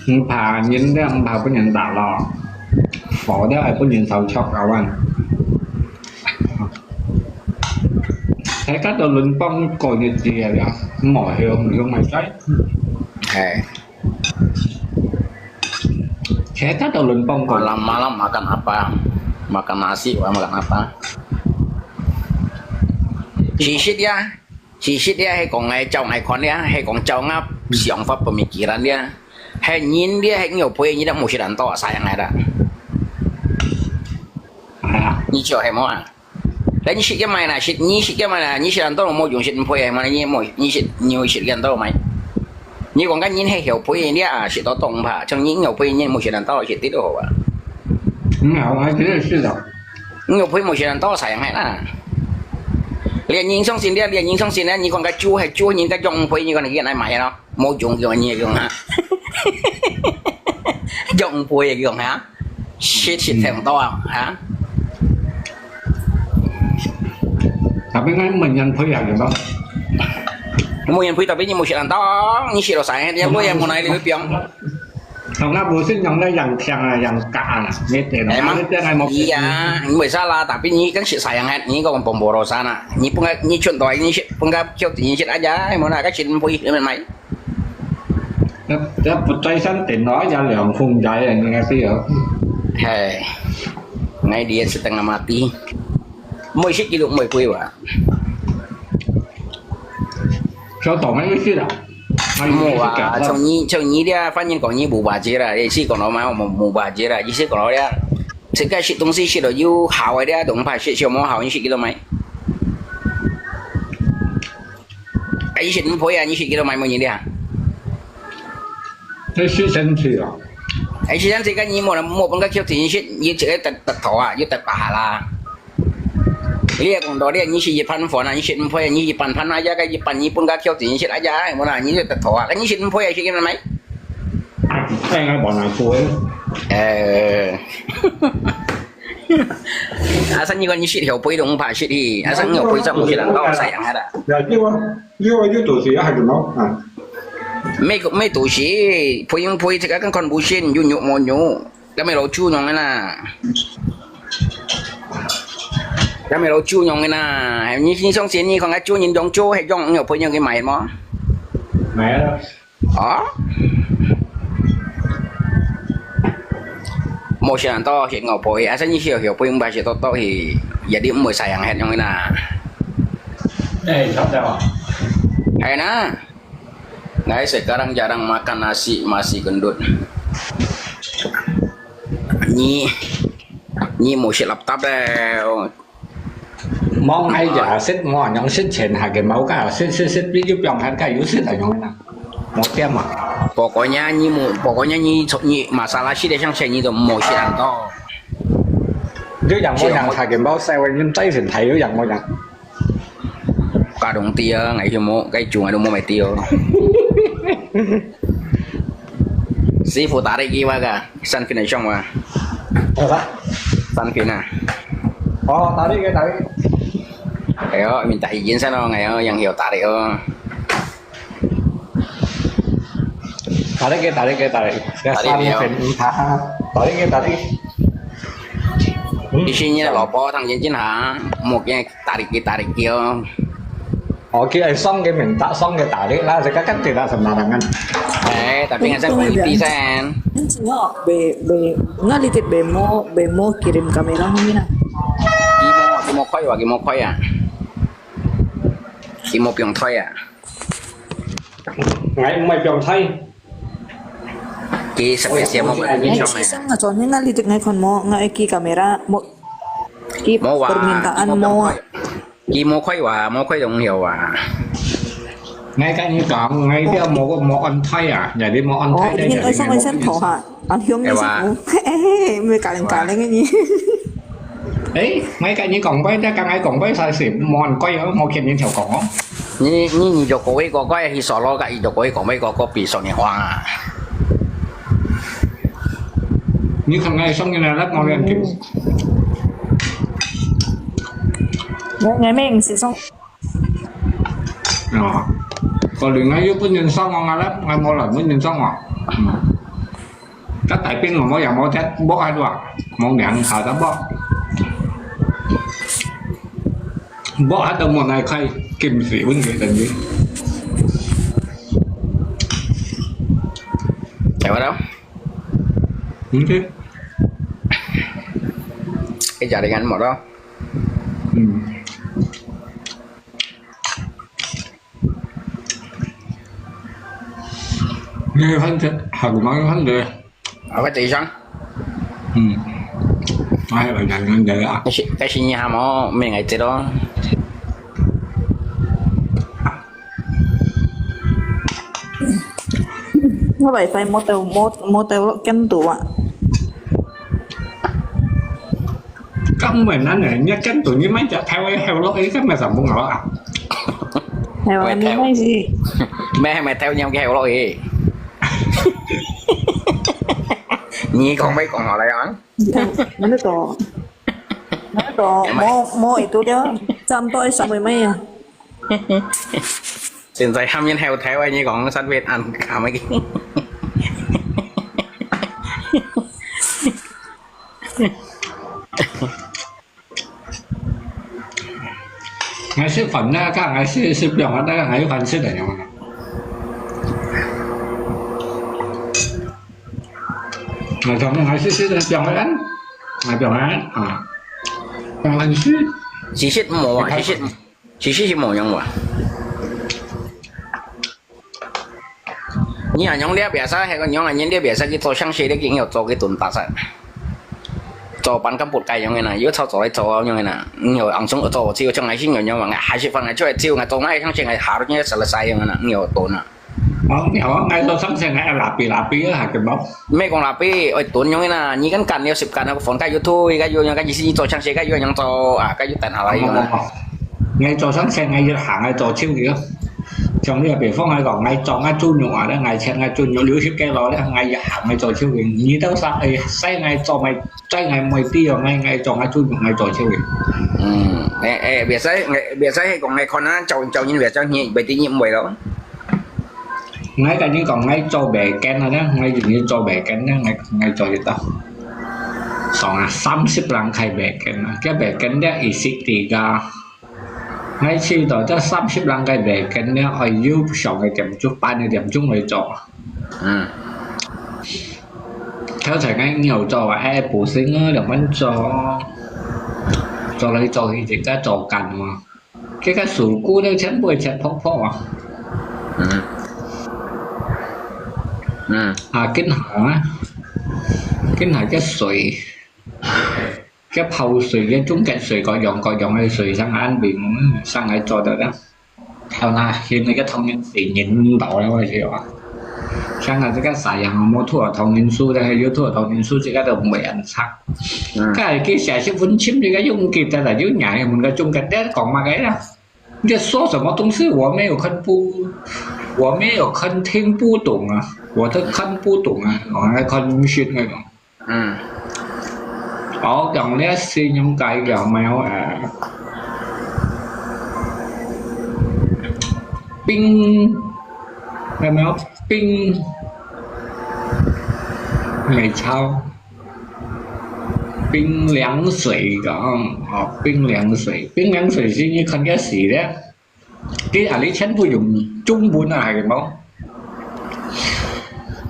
毋怕人咧，毋怕分人打咯。火咧，愛分人燒著，kawan。大家都輪幫過日子啊，無向，向麼个使？係。 Kita都輪幫過。Malam-malam makan apa? Makan nasi, wah, makan apa? 其實呀，其實呀，係講个照𠊎看呀，係講照𠊎想法pemikiran呀，係人呀，係有配，你都無識恁多，sayang係啦。啊。你就係無啊？ 來，你食个買啦，食，你食个買啦，你食恁多無用，食毋配个嘛，你無，你食，你會食恁多買。你講个人係後輩个啊，食到當怕，像你後輩人無食恁多，食啲都好啊。嗯，好，還真係的。你後輩無食恁多，sayang係啦。連人相信了，連人相信了，你講个豬係豬，人家養毋配，你講你愛買咯。 無用用你用哈，用毋配用哈，食食聽到啊哈。Tapi kan menyan pui ya gitu. Menyan pui tapi你無食恁多，你食到晒，你無也無哪裡會變。同佢無信用个人聽啊，人教啊，你聽啊，哎嘛，你聽啊，無。Iya，你為啥啦？Tapi你kan食晒樣，你講bombo rosa啊，你分个，你全都，你食分个叫你食aja，無哪个食毋配，你買。 Tapi不在山頂咯，有兩公仔啊，應該係有。係，𠊎這setengah mati，毋會食幾多，毋會貴哇。小島乜會食啊？無啊，像你，像你這，反正講你無budget啦，意思講到嘛，無，無budget啦，意思講到這，自家食東西食到有效个這，都毋怕食，食無效，你食幾多買？ 哎，以前毋配啊，你食幾多買無人啊？這食生趣啊。哎，食生趣个你無，無分个叫真食，你這个得，得頭啊，又得把啦。你也講道理，你食一盤飯啊，你食毋配，你一盤飯啊，這个一盤你分个叫真食，哎呀，無啦，你就得頭啊，你食毋配啊，食幾多買？哎，哎，我無拿出。呃。 Asal你講你食後輩都毋怕食去，asal你後輩就毋食恁多，sayang係啦。Ya，有啊，有啊，有東西還有喏，啊。May，may東西，配毋配，這个kan看不清，有肉無肉，該乜老豬樣个啦。該乜老豬樣个啦，你，你相信你看該豬人養豬，係養，你後輩你去買無？買啊。 啊？無想到係後輩，asal你係後輩，毋係係多多係，也你毋會sayang係樣啦。哎，曉得哦。係啦，𠊎sekarang jarang makan nasi, masih gendut。你你無食垃圾咧，望𠊎也食，望人食錢下个，無个食食食，你就放下个有食啊，用啦，無點啊。pokoknya你無，pokoknya你你masalah食得上錢，你就無食恁多。有人無人下个，無晒，我人在身體有人無人。Kadung tiang, ai mo, kay chung anu mo may tiyo. Sifu tarik iwa ka, san finashong wa. Apa? San fina. Oh, tarik ya, tarik. Ayo, minta izin sana ngayon yang hiyo tarik oh. Tarik ya, tarik ya, tarik. Ya, Tarik san ya. Fin, ha. Tarik ya, tarik. Di sini lo po tang jin jin ha, mo kaya tarik ki tarik yo. Okay, ay song ke minta, song ke tarik lah. Sekarang kan tidak sembarangan. Eh, tapi nggak saya quality sen. Nggak, be, be, nggak litit be mo, be mo kirim kamera mo na. Kimo, kimo koy wa, kimo koy ya. Kimo piong toy ya. Ngai mai piong thai. Ki special mo ba Ay, ni Ay, shong isang nga chon, nggak litit ngai kon mo, nggak eki kamera mo. Ki Mo wa, permintaan kimo mo. Piong toy. Kimo koy wa, mo koy dong hiyo wa. Ngai kan ni kang, ngai dia mo mo on thai ah. Jadi mo on Oh, thai dia. ingin ay sang ay sen to ha. Ang hiyong ni Ewa. sa ko. Hehehe, may kaling-kaling ni. Eh, ngai kan ni kong bai dia kang ngai kong bai sai si mo on koi mo kian ni chao kong. 你你你就各位哥哥去所罗个，你就各位讲每个个比说你话。你看 ngai song ni na lat mo lian kim. Ngai ngai meng si song. Ko ling ngai yu pun yin song ngong alat ngai mo lat pun yin song ngong. Các đại兵mà mỗi giờ mỗi tết bố ai đua, mỗi miệng thả ta bố. Bố ai đâu một ngày khai kim sĩ vẫn vậy tình đi. Tại đó, Đúng chứ? Cái giờ đi ngắn một đó. Ừ. Nghe phân tích, học nói phân tích. Ở cái tỷ sáng. Ừ. Ai là dành anh để à. Cái gì, cái gì nhà mà mình ngày tết đó. Nggak baik, saya mau tahu, mau mau tahu kan tu ah. Các mình nói này, nhắc kén tụi như mấy chả theo ấy, theo lối ấy, các mày sắm bún ngọt à. Theo Mày anh theo. Nói gì? Mẹ mày theo nhau cái heo lối gì? Nhi con mấy con họ lại ăn. Mana tu? Mana tu? Mau mau itu dia. Sampai sampai mai ya. Xin sai ham nhân heo theo anh như con sắt Việt ăn cả mấy cái. Ngày xưa phần đó, các ngày xưa xưa biang đó, các ngày phần xưa là nhau. Ngày thường ngày xưa xưa biang đó, ngày biang đó, à, biang anh xưa. Chỉ xích mù à, chỉ xích chỉ xích mù nhân mà. Nhi à nhông liep biasa, hay có nhông à nhi liep biasa cái tô sang xe đấy cái nhiều tô cái tuần ta sa. Tô pan cắm bột cay nhông cái này, yếu thao tô lại tô nhông cái này, nhiều ăn sống ở tô chiêu trong ngày sinh nhiều nhông mà ngài hai mươi phần ngày cho chiêu ngày tô ngay sang xe ngày hảo như sala sai nhông cái này, nhiều tô nè. Ờ, nhiều ngày tô sang xe ngày là pi là pi á, hạt cái bắp. Mấy con là pi, ôi tuần nhông cái này, nhi cắn cắn nhiều sịp cắn nó phone cái YouTube, cái YouTube cái gì xin tô sang xe cái YouTube nhông tô, à cái YouTube tàn hảo lại nhông. Ngày tô sang xe ngày hàng ngày tô chiêu kìa. Trong này bị phong ngày còn ngày tô ngày chủ nhật à, ngày xe ngày chủ nhật liu xíu cái lo đấy, ngày hàng ngày tô chiêu kìa. Nhi đâu sa, ai, sai ngày tô ngày, sai ngày mười tí rồi, ngày ngày tô ngày chủ nhật ngày tô chiêu kìa. Ừ. Ê, ê, biết sai, biết sai hay còn ngày con á, châu châu nhìn biết sai nhỉ, biết tí nhỉ mười đâu. Ngay cả những con ngay châu bể kén rồi đó, ngay những châu bể kén đó, ngay ngay châu gì tao. Song à, sáu mươi lăm cái bể kén, cái bể kén đó ít xịt tí ga. Ngay khi đó cho sáu mươi lăm cái bể kén đó, ở YouTube song cái điểm chụp ba mươi điểm chung với châu. Ừ. Theo thầy ngay nhiều châu và ai bổ sung nữa là vẫn châu. Châu lấy châu thì chỉ có châu cắn mà. Cái cái sủ cũ đấy chén bưởi chén phốc phốc à. Ừ. Ừ. À, kinh hả? Kinh hả cái sủi. 个泡水，个中間水，各樣各樣个水，像安bình，嗯，上來做得了。還有那些那個童年水引導的，我覺得啊，像啊這個啥樣，無讀童年書的，還有讀童年書，這個都毋會恁差。嗯。該佢寫十分鐘，這個用記得了，有伢人問个中間，你講麼个啦？你說什麼東西？我沒有看不，我沒有看聽不懂啊，我都看不懂啊，我還看不識那種。 嗯。哦，講這信用卡有沒有？呃，冰，有沒有？冰，美钞，冰涼水講，哦，冰涼水，冰涼水是你看个死的。 佢啊，你全部用中文啊，係無？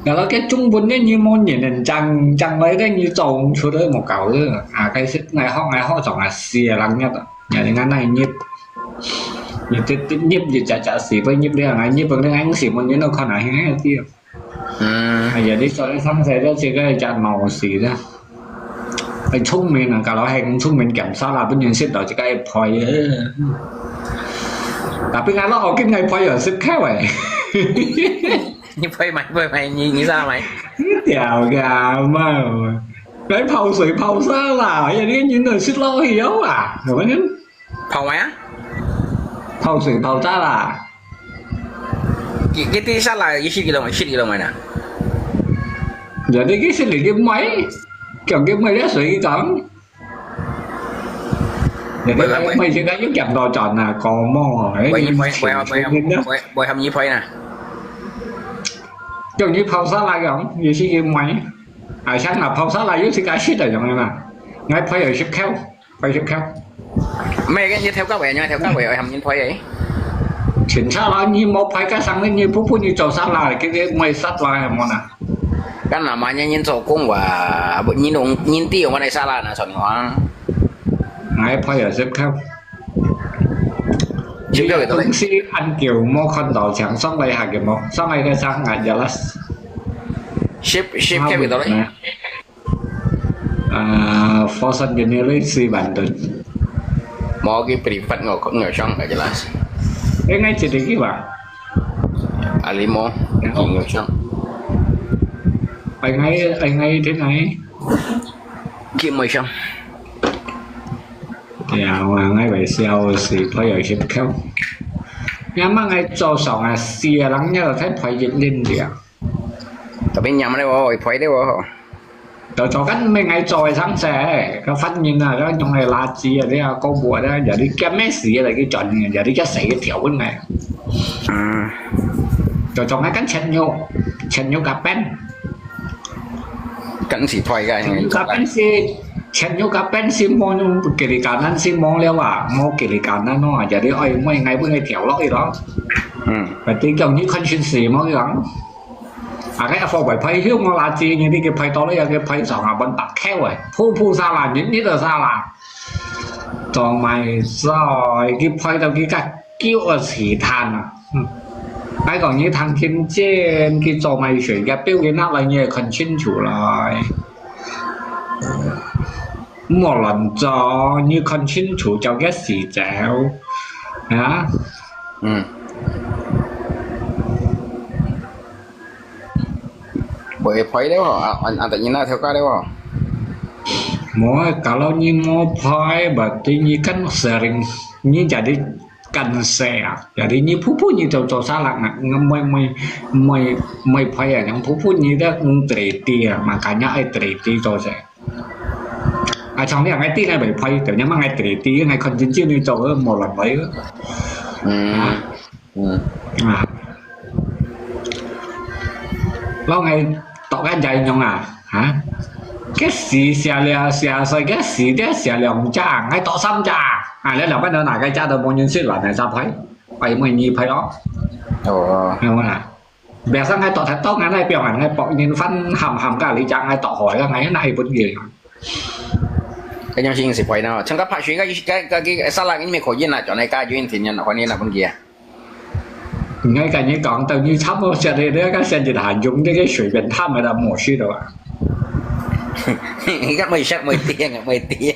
然後該中文呢，你無認真講，講來呢，你做毋出來，無搞个。啊，該係，𠊎學，𠊎學種啊，寫人家个，人家那入，你這，這入一隻隻字，不入了，啊，入了，𠊎是問你，你看啊，現在个。 嗯。哎呀，你做得上世都自家一隻腦屎啦。很聰明啊，搞到很聰明，檢查啦，本人識到自家一派啊。Tapi kalau okin ngai poi ya sip kau eh. 你配買，配買，你，你啥買？ Tiao ka mau. Ngai 泡水泡沙啦，哎呀，你人都識落去啊，怎么呢？ 泡麼个啊？ 泡水泡沙啦。佢，佢，佢沙拉，佢識幾多米？識幾多米啊？Jadi佢識你个米，叫佢米个水講。Jadi喂，喂，喂。 Kami juga yung kiam to chọn na komo. Bơi như phơi, bơi, bơi, bơi, bơi hâm như phơi nè. Yung như 泡沙拉 yung, yung sige may. Ay, siya na 泡沙拉 yung sige shit ay yung na. Ngai phơi yung ship kêu, phơi ship kêu. Mày cái như theo các bạn, như theo các bạn, hâm như phơi ấy. Chính xác là như một phơi cái sang như phú phú như châu sa là cái cái may sắt là hâm môn à. Kan nama nya nyin sokong wa, nyin dong, nyin ti wa nai sala na son wa. Ngai phơi ở xếp khắp. Xếp khắp ở đâu đấy? Công ty ăn kiểu mô khăn đỏ trắng, xong đây hạt kiểu mô, xong đây cái sáng ngạt giờ là Xếp, xếp khắp ở đâu đấy? À, Fosun University Bandung. Mau cái privat ngồi, ngồi xong nggak jelas. Eh, ngai chỉ đi kí ba? Alimo, ngồi xong. Anh ấy, anh ấy thế này. Chị mời xong. Thì à, mà ngay vậy sao thì phải ở trên không? Nhưng mà ngay cho sống à, xìa lắm nhớ là thấy phải dịch lên đi à. Tapi nyam đấy, ôi, phải đấy, ôi. Tao cho cắn mấy ngày cho sang xe, cái phát nhìn là cái trong này là gì à, đấy à, có bùa đấy, giờ đi kia mấy xì là cái chọn, giờ đi kia xì cái thiểu bên này. À. Cho cho ngay cắn chén nhau, chén nhau cà phê. Cắn xì thoại cái. Chén nhau cà phê xì, chén nhau cà phê xì mong, kể đi cả năn xì mong liao à, mong kể đi cả năn nó, giờ đi ơi, mấy ngày bữa ngày thiểu lắm đi đó. Ừ. Và tí chồng như khăn xin xì mong đi đó. À, cái phô bảy phơi hiếu ngon là chi, như đi cái phơi to lấy cái phơi sòng à, bắn tạc khéo rồi. Phú phú xa là, nhít nhít là xa là. Cho mày rồi, cái phơi tao cái cắt kiu ở xỉ than à. Cái còn như thằng Kim Chen, cái cho mày sửa cái tiêu cái nắp là như còn chín chủ rồi. Một lần cho như còn chín chủ cho cái xỉ chéo. Hả? Ừ. Bởi phơi đấy hả? À, anh, anh tự nhiên nói theo cái đấy hả? Mỗi cả lâu như mua phơi, bà tí như cắn sering, như jadi cắn xe à. Jadi như phú phú như châu châu xa lặng à, ngắm mây mây mây mây phơi à, như phú phú như đó cũng tệ tì à, mà cả nhà ai tệ tì châu xe. À, trong này ngay tí ngay bảy phơi, tự nhiên mà ngay tệ tì, ngay còn chín chín như châu ở một lần bảy. Ừ. À. Ừ. À. Lo ngai tỏ cái jai nhung à? Hả? Cái gì xia lia xia soi cái gì đấy xia lia ông cha, ngai tỏ xăm cha. À, lẽ là bắt đầu là cái cha tôi muốn nhân sự là này sao phải? Phải mười nhị phải đó. Ồ. Hiểu không ạ? Bây giờ ngai tỏ thật tốt, ngai này biểu ảnh, ngai bỏ nhân phân hầm hầm cả lý cha, ngai tỏ hỏi là ngai này vấn đề. Cái nhau xin sự phải nào? Chẳng có phải suy cái cái cái cái sao là cái mẹ khỏi yên là chỗ này cái chuyện thì nhân khỏi nên là vấn đề. Ngay cả như con tao như sắp một giờ đây, đấy, các sen chỉ là dùng cái cái suy biện thăm mà đã một suy đâu à. Các mày sắc mày tiền, mày tiền.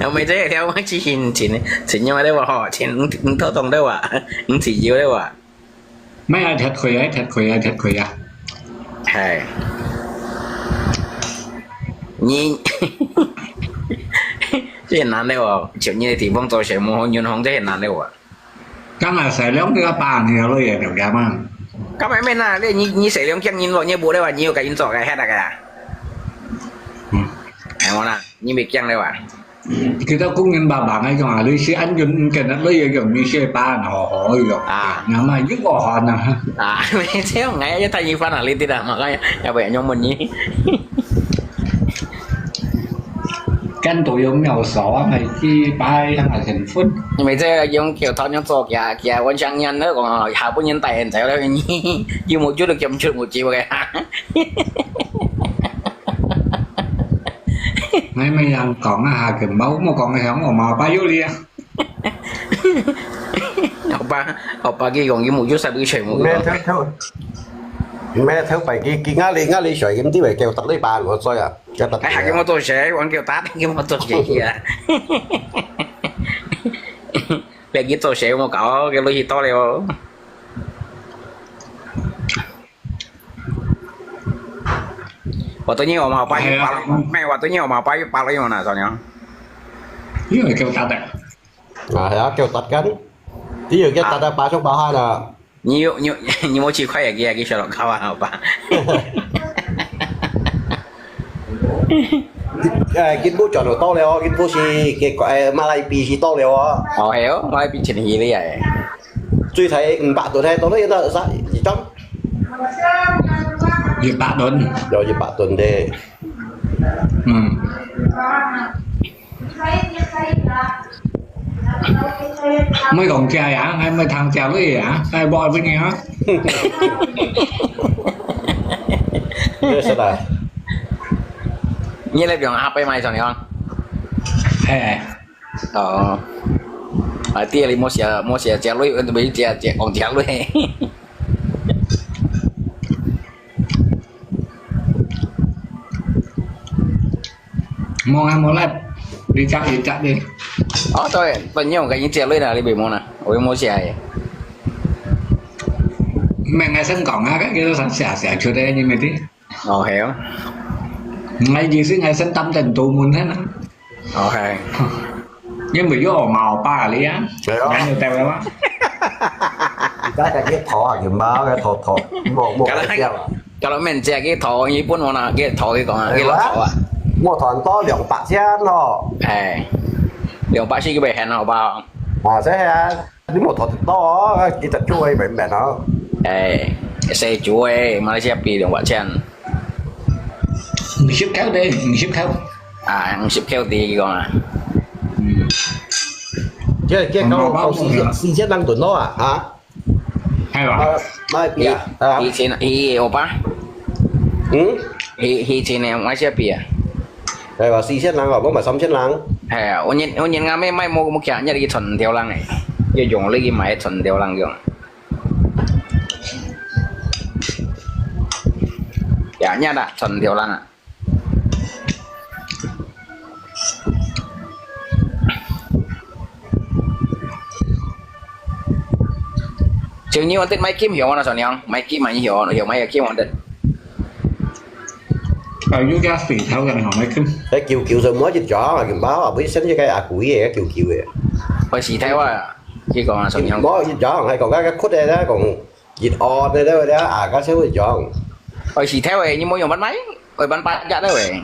後尾這條我之前前前用个話吼，前五五套筒个話，五十九个話。咩啊？踢佢啊！踢佢啊！踢佢啊！係，你這難个哦，就你个地方做事無好銀行，這難个哦。今日使兩個八，你有落嘢條件嘛？今日咩啦？你你你使兩驚人咯，你無个話，你有个人做个，係那个啊？嗯，係無啦？你未驚个話？佢都工人爸爸个用啊，你是安全，你跟他落嘢用，你是八，好好用啊。那么又好呢？啊，沒有，我也太一般了，你知道吗？哎呀，要不然用問你。跟到有秒數啊，係去擺啊，成分。你每次用球套用做嘅，嘅，我想念那个下半年带人走了，你有冇觉得咁出冇机会啊？你咪人講一下佢，冇冇講个響，我嘛擺有你啊。好吧，好吧，佢講佢冇有啥都全部都咩偷偷，咩偷擺佢佢壓力壓力水咁啲咪叫特呢班我追啊，叫特。哎，還給我做事，還給我打，還給我做事啊！你去做事，我搞，給落去到了。我對你我嘛把一把，沒，我對你我嘛把一把了用呢，小娘。因為叫打的。啊，係啊，叫特緊，只要叫特啊，把手把下啦。你有你有你有幾塊也給給小老高啊，好吧？誒，佢都轉到多了哦，佢都是佢誒馬來比是多了哦。哦，係哦，我比前幾日啊。最低五百噸係多了，那啥，一張。一百噸。有一百噸的。嗯。ไม่ของใจอ่ะไอ้ไม่ทางใจเลยอ่ะไอ้บอกเป็นไงฮะ 這是啦。你那邊阿伯買上了？哎，哦，啊，第二你莫寫莫寫加瑞，呃，不是加加讲加瑞。望下望下，你扎你扎你，哦，對，朋友跟你加瑞啦，你別摸啦，我又摸起来。明个先講啊，跟住都想寫寫出來，你咪知。哦，係哦。我意思係先抌定到滿先啦。哦，係。因為有我毛爸你啊，係啊你有帶了嗎？而家就啲土啊，原包个土土，莫莫个笑啊。Kalau main 只个土，日本我那个土佢講啊，佢老土啊。莫團多兩百千咯。哎，两百四个百很好吧？啊，這係啊，你莫團多哦，幾隻豬位明明哦。哎，細豬个，馬來西亞比兩百千。五十條的，五十條。啊，五十條地佢講啊。嗯，這這講講四千四千零噸咯啊，哈？係吧？啊，哪會比啊？啊，以前，以前我爸，嗯，以以前呢，馬來西亞比啊。係吧？四千零啊，我買三千零。係啊，我人我人家咩買冇冇錢，一日存條零誒，要用力去買存條零用。呀，你啦，存條零啊。 Chừng như ổn định máy kim hiểu nó sao nhỉ? Máy kim mà như hiểu hiểu máy kim ổn định. 啊，有家肥頭人行來跟。誒，叫叫做每一張啊，原包啊，會先一個阿貴嘅叫叫嘅。我時睇啊，佢講啊，sao nhỉ? 無一張，係講緊個曲嘅咧，講熱按嘅咧，啊，加少一張。我時睇誒，你冇用乜買？我bán八隻咧喂。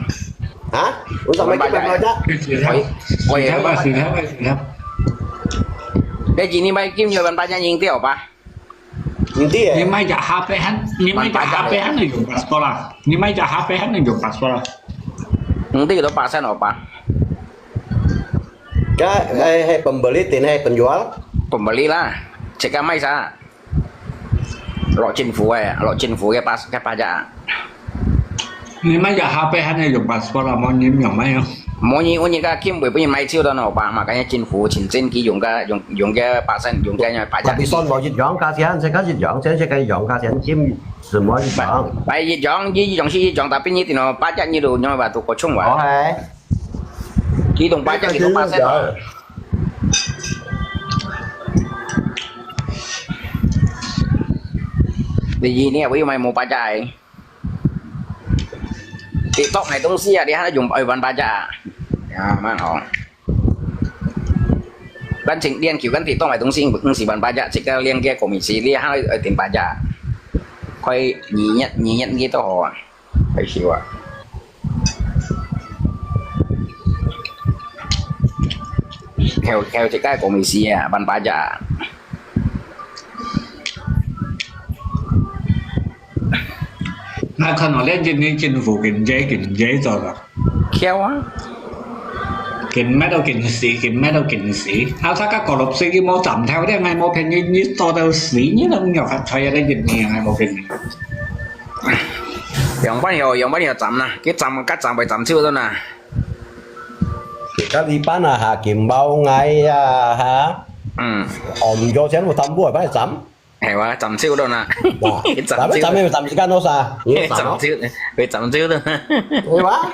嚇？五十蚊幾百蚊啫？肥頭，肥頭啊，肥頭啊，肥頭。你今日買金要bán八隻，應該好吧？ Hindi 你 eh. 買隻哈貝還，你買隻哈貝還能用 passport 啦？你買隻哈貝還能用 passport 啦？Hindi kita pasan apa? 該係係 pembeli 定係 penjual? Pembeli lah. Cakap mai sa. Lok chin fu eh, lok chin fu ke pas ke pajak. 你買隻哈貝還能用 passport 啦？無人用買哦。 Mo ni unyi ka kim bui punya mai chiu dan apa? Makanya chin fu chin chin ki yung ka yung yung ke pasan yung ke nya pajak. Tapi son 無一樣價錢，這個一樣，這這個一樣價錢，金什麼一樣？ Bai yi jong yi jong si yi jong tapi ni tino pajak ni lu nyong ba tu ko chung wa. 哦係。你懂巴甲，你懂巴甲吗？你你也会买无巴甲的？TikTok买东西啊，你还用爱玩巴甲啊？啊，蛮好。咱请练球，咱TikTok买东西，毋是玩巴甲，自家练个komisi，你还爱点巴甲，快二月二月个都好啊。 害羞啊。Kêu kêu自家个komisi啊，辦法呀。那看到恁真个政府经济经济做个。Kêu啊。Kinh乜都经死，经乜都经死。啊，大家角落水佢冇站头，你系冇便宜，你做到死，你都唔要发财啊！你一年系冇便宜。 樣般樣，樣般樣站啦，佢站，佢站會站少到哪？Kalipan啊，哈，Kimbau ngai啊，哈。嗯。哦，毋夠錢，我站不會幫你站。係哇，站少到哪？哇，佢站少。站一站，站時間多啥？你站少，佢站少到哪？係哇？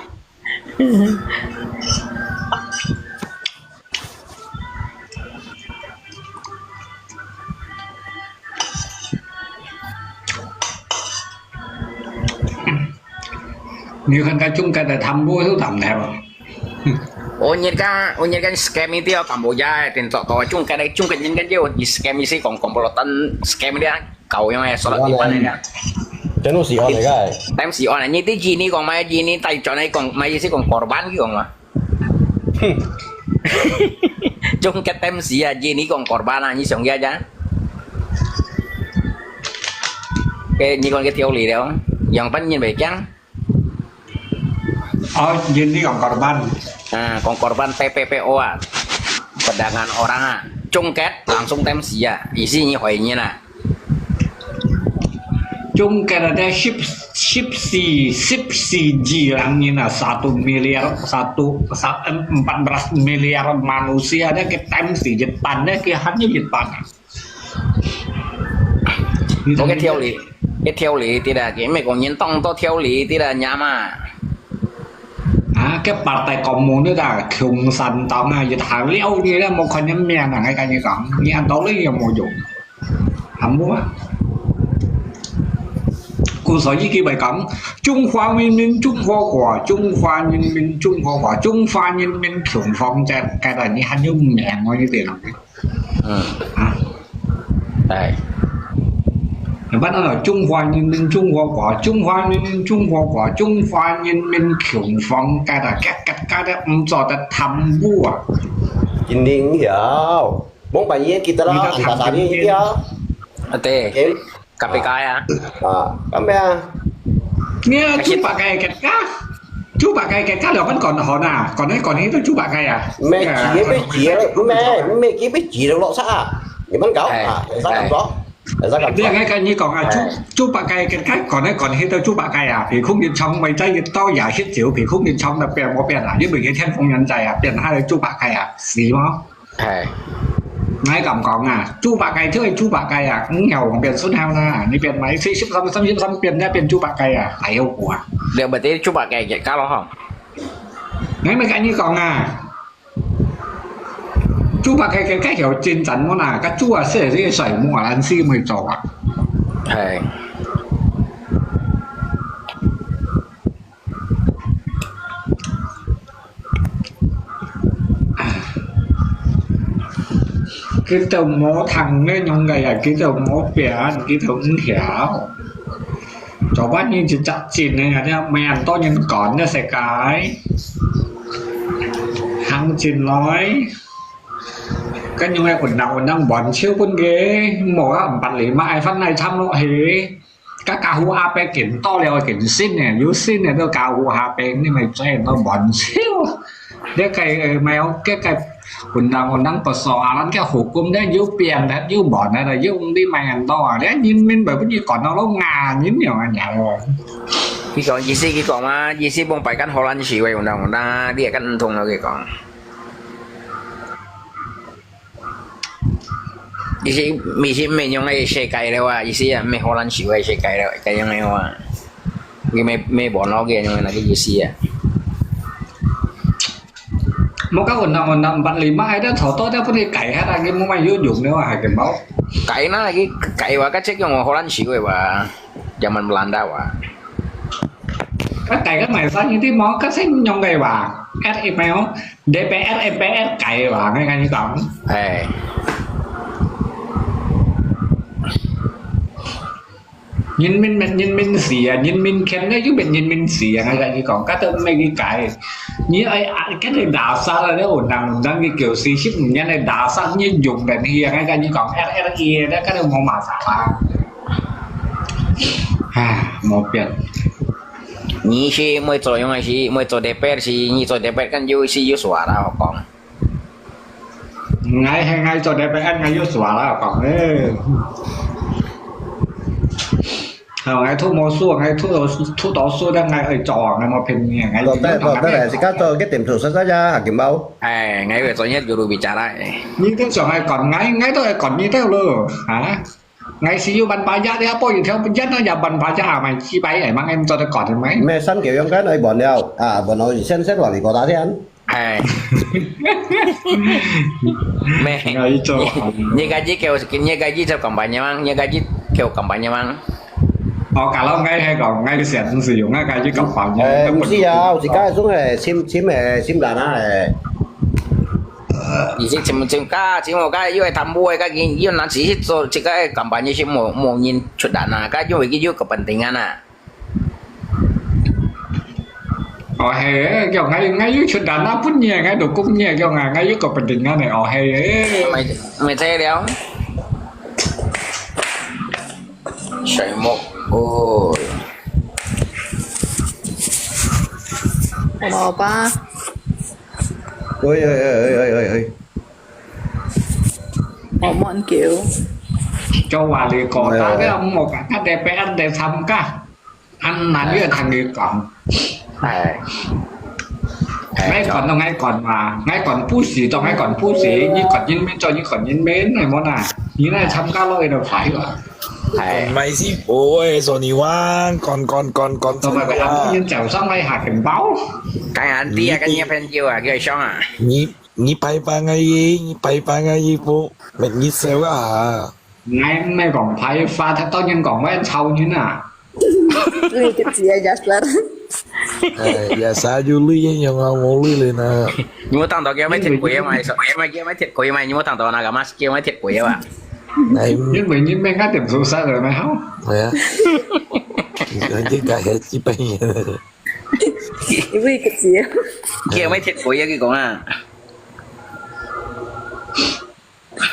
你看佢中間个貪污都貪到。我日間，我日間scam一條Kamboja，定做到中間个，中間人間就scam一些講講不落，但scam一條，搞樣个，所以一般个。真係按呢个。但是按呢，你對印尼講嘛，印尼大專个講，嘛意思講korban佢講嘛。 Chung ket tem sia, ji ni kong korban ah, ni song ya ja. Ke ni kong ke theo lý đó, yang pan nyin về chăng? Ờ, ji ni kong korban. À, kong korban P P P O ah. Pedagang orang ah. Chung ket langsung tem sia. Isi ni hoài nyin ah. Chung ket ada sip, sip si, sip si ji lang ni na satu miliar, satu, sa-, em, empat belas miliar manusia ada ke tem si Jepang ada ke hanya Jepang. Có cái theo lý, cái theo lý thì là cái mấy con nhân tông có theo lý thì là nhà mà. À, cái partai komunis à, Cộng sản黨啊，一下了你咧，無看人命啊，𠊎跟你講，你按道理有無用？ Hâm mộ á. Cô soi ý kiến bài cắm Trung Hoa Nhân Minh Trung Hoa Quả, Trung Hoa Nhân Minh Trung Hoa Quả, Trung Hoa Nhân Minh Cộng Hòa Nhân, cái đó như hẳn như mẹ nói như thế nào. Ừ. Hả? Đây. Bạn nói là Trung Hoa Nhân Minh Trung Hoa Quả, Trung Hoa Nhân Minh Trung Hoa Quả, Trung Hoa Nhân Minh Cộng Hòa, cái đó, cái, cái, cái đó, không cho ta tham mộ à. Chính định hiểu. Mông bản yên kita lah, kita tadi dia. Ate, K P K ya. Ah, kami ah. Nghe chú bà cày kẹt cá. Chú bà cày kẹt cá là vẫn còn hòn à. Còn đấy còn hết chú bà cày à. Mẹ chỉ biết chỉ, mẹ, mẹ chỉ biết chỉ được lọ xã. Thì vẫn cáo à. Sao làm đó? Sao làm đó? Nghe cái như còn à, chú, chú bà cày kẹt cá còn đấy còn hết chú bà cày à. Thì không điện trong mày trái tao giả hết chịu thì không điện trong là bèn một bèn à. Chứ mình cái thiên phong nhân tài à. Bèn hai là chú bà cày à. Xí mà. Hay. Ngai cảm講啊，豬八戒就係豬八戒啊，五條王變孫猴啦，你變埋四十三、三十三變，再變豬八戒啊，大好過啊。你咪知豬八戒嘅家咯吼。你咪跟你講啊，豬八戒嘅該條真正我那，該豬啊，係這個水母啊，咱是會做啊。係。 佢兜無聽呢種个呀，佢兜無變，佢兜毋曉。做乜你一隻進呢，有啲咩人多人趕呢世界，行進來，跟住个運動運動換超分佢，無啊毋捌你嘛，愛翻來參落去。 該家伙阿伯見多了見新呢，有新呢都家伙阿伯，你咪做到滿手。你該，呃，沒有，該，該，運動，運動不少啊，咱該hukum呢，有變的，有滿的，有你買很多啊，你人民不，不，你管到都硬，你有啊，你啊。佢講意思，佢講嘛，意思幫拜間荷蘭示威運動，運動啊，你也跟唔通啊，佢講。 意思，意思毋係用个世界了啊，意思啊，毋係荷蘭時个世界了，該樣个話，佢毋係，毋係網絡个樣个那個意思啊。Mau ka undang-undang empat lima ada contoh ada pun dikai hara lagi mau mayu jum ni wah hakim bau. Kain na lagi, kain wa kacek yang Holland siwe wa. Zaman Belanda wa. Kakai ka mai sa ni ti mau ka sen nyong kai wa. R M L, D P R, M P R kai wa ngai ngai ni tong. Hai. Nhân民 乜 nhân民死啊，nhân民權啊，又乜 nhân民死啊，𠊎同你講，該都毋係佢改。你愛啊，該個打殺啊，該有人有人佢九四十五年个打殺，你用等去啊，𠊎同你講，R R A啊，該都無麼事啦。唉，無變。你係愛做樣个係，愛做特別係，你做特別，跟有係有說啦，我講。 𠊎係𠊎做得分，𠊎有說啦，講誒。哦，𠊎讀無書，𠊎讀到，讀到書了，𠊎愛做，𠊎無騙你，𠊎做得，做得來，自家做个點數，實在呀，金寶。哎，𠊎會做一個路比較來。你都想愛講，𠊎，𠊎都愛講你兜咯，啊？ 𠊎係有辦法呀，你阿婆有條不一樣呀，辦法呀，買幾百，哎，mang em做得講的咩？咩三九樣kan愛換了啊，換了先先換你個打先。哎。咩？𠊎做。你，你gaji kêu，你gaji kêu kampanye mang，你gaji kêu kampanye mang。哦，kalau𠊎係講，𠊎个錢毋係用，𠊎gaji kampanye。哎，毋係啊，有時間總係千千誒，千零啊，哎。 以前全部全家，全部家，因為貪污个，家己又拿錢去做這個kampanye，係無，無人出錢啊，家因為佢有個本定啊呐。哦，係，叫𠊎，𠊎有出錢啊，分你，𠊎都供你，叫𠊎，𠊎有個本定啊呢，哦，係。毋係，毋係這了。水木，哦。好吧。 喂，喂，喂，喂，喂，喂。哦，慢叫。叫話你講，哎，哎，哎。大家莫講，他D P R的參加，恁難个同你講。哎。哎，𠊎講都𠊎講嘛，𠊎講不是，都𠊎講不是，你講人民做，你講人民，係無啦？你來參加落去就快啦。哎。毋係，係，所以話，講，講，講，講，做麼个？做麼个？人講上來下緊包。該恁樣啊，你，跟你朋友啊，佢想啊。你 你拜拜𠊎，你拜拜𠊎，不，乜你笑啊？𠊎毋係講拜拜，他當然講𠊎吵人啊。你个姐也是。哎，也是有鐳，用啊，無鐳了呢。你有聽到佢買鐵櫃啊嘛？你有聽到佢買鐵櫃啊嘛？你有聽到那個mask佢買鐵櫃啊嘛？哎，因為你免个點數三了，沒好。哎呀，你看這個還幾百年了。 因為个姐。佢買鐵櫃啊，佢講啊。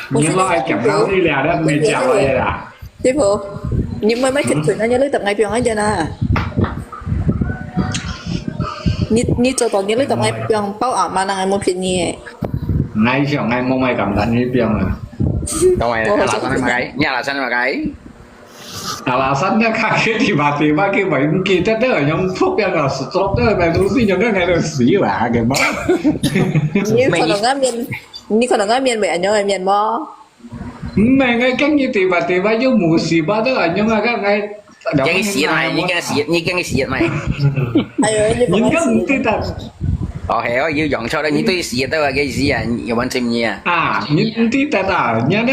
你老愛講到你倈，你毋係食落去啦。師傅，你買買鐵櫃，那你來搭𠊎放啊，真啊。你，你做到你來搭𠊎放，包啊嘛，人還無騙你誒。𠊎想𠊎無買咁大你放啊。當然，阿拉山買，你阿拉山買。 Alasan dia kaget tiba-tiba kita bayangin kita tu yang pop yang nggak stop tu, yang lucu yang nggak ada sih lah, gitu. 你可能个面，你可能个面會恁樣个面無？毋係，𠊎驚佢tiba-tiba有musibah都恁樣啊，該𠊎驚佢死啊，你驚死，你驚佢死啊，咪？哎喲，你講个死。你都毋知得。哦，係哦，有用錯了，你對死都有个意思啊，你完全你啊。啊，你毋知得啊，你呢？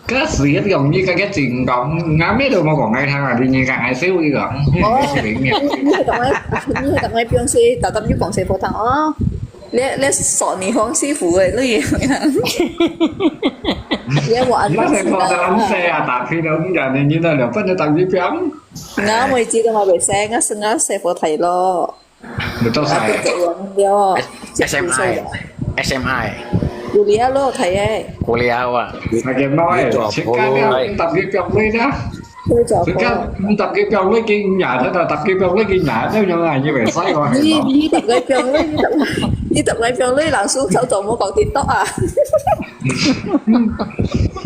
該時一樣，你个个情況，𠊎咩都無講，𠊎聽啊，你人家愛笑佢講，哦，你係講𠊎，你係講𠊎放水，搭搭又講水波湯哦。你，你說你黃師傅誒，你，你我安排你那水波湯啊，打開了，你講你，你那兩份的打開放。𠊎每次都嘛會洗，𠊎係𠊎洗波湯咯。 你做啥？啊，佢做完了。S M I，S M I。Kuliah咯，睇誒。Kuliah啊。啊，佢冇誒，自家了，你搭佢放水啦。佢做自家，你搭佢放水，佢nhà，佢搭佢放水，佢nhà，你用啊，你會使我係無？你，你搭佢放水，你搭，你搭佢放水，老師早早無講TikTok啊。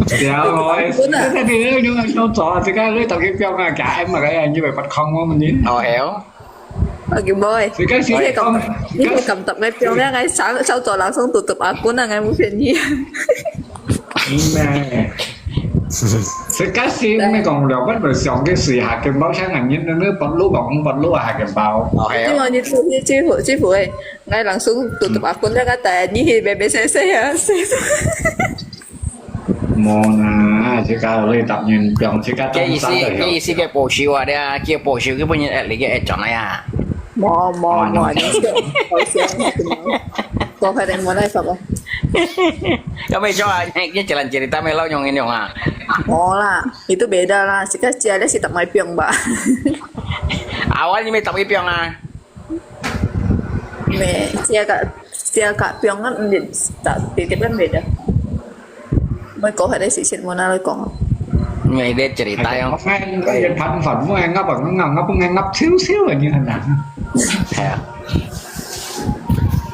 對啊，我，本啊。你用啊，用做啊，自家你搭佢放啊，假M啊，你會發空我們呢。哦，係哦。 啊，佢無誒，你係敢，你係敢搭𠊎放咧？𠊎上，上早人送tutup akun啊，𠊎無騙你。咩？ Sekali si mi kong liau kan bersong ke si hakim bau siang angin ne perlu kong perlu hakim bau. 哦，係啊。因為你知你知乎知乎誒，𠊎langsung tutup akun 那個但你去別別細細啊，細細。無啦，自家你答應，用自家佢意思，當生佢意思个保守啊，你啊，叫保守，佢本人誒，你个誒，轉來啊。無無無，你笑，好笑，講佢哋無來法哦。有咩錯啊？你一人一日打咩老用應用啊？無啦，itu beda lah. Sika cia dia si tak mai piong ba. Awal你咪特別病啊？咩，cia ka cia ka piong kan tak titik kan beda. Mai ko ada si sin mo na lo kong. 你个 cerita 哦。哎，个盘粉，我係鴨啊，鴨鴨，我係鴨少少啊，你看啊。係啊。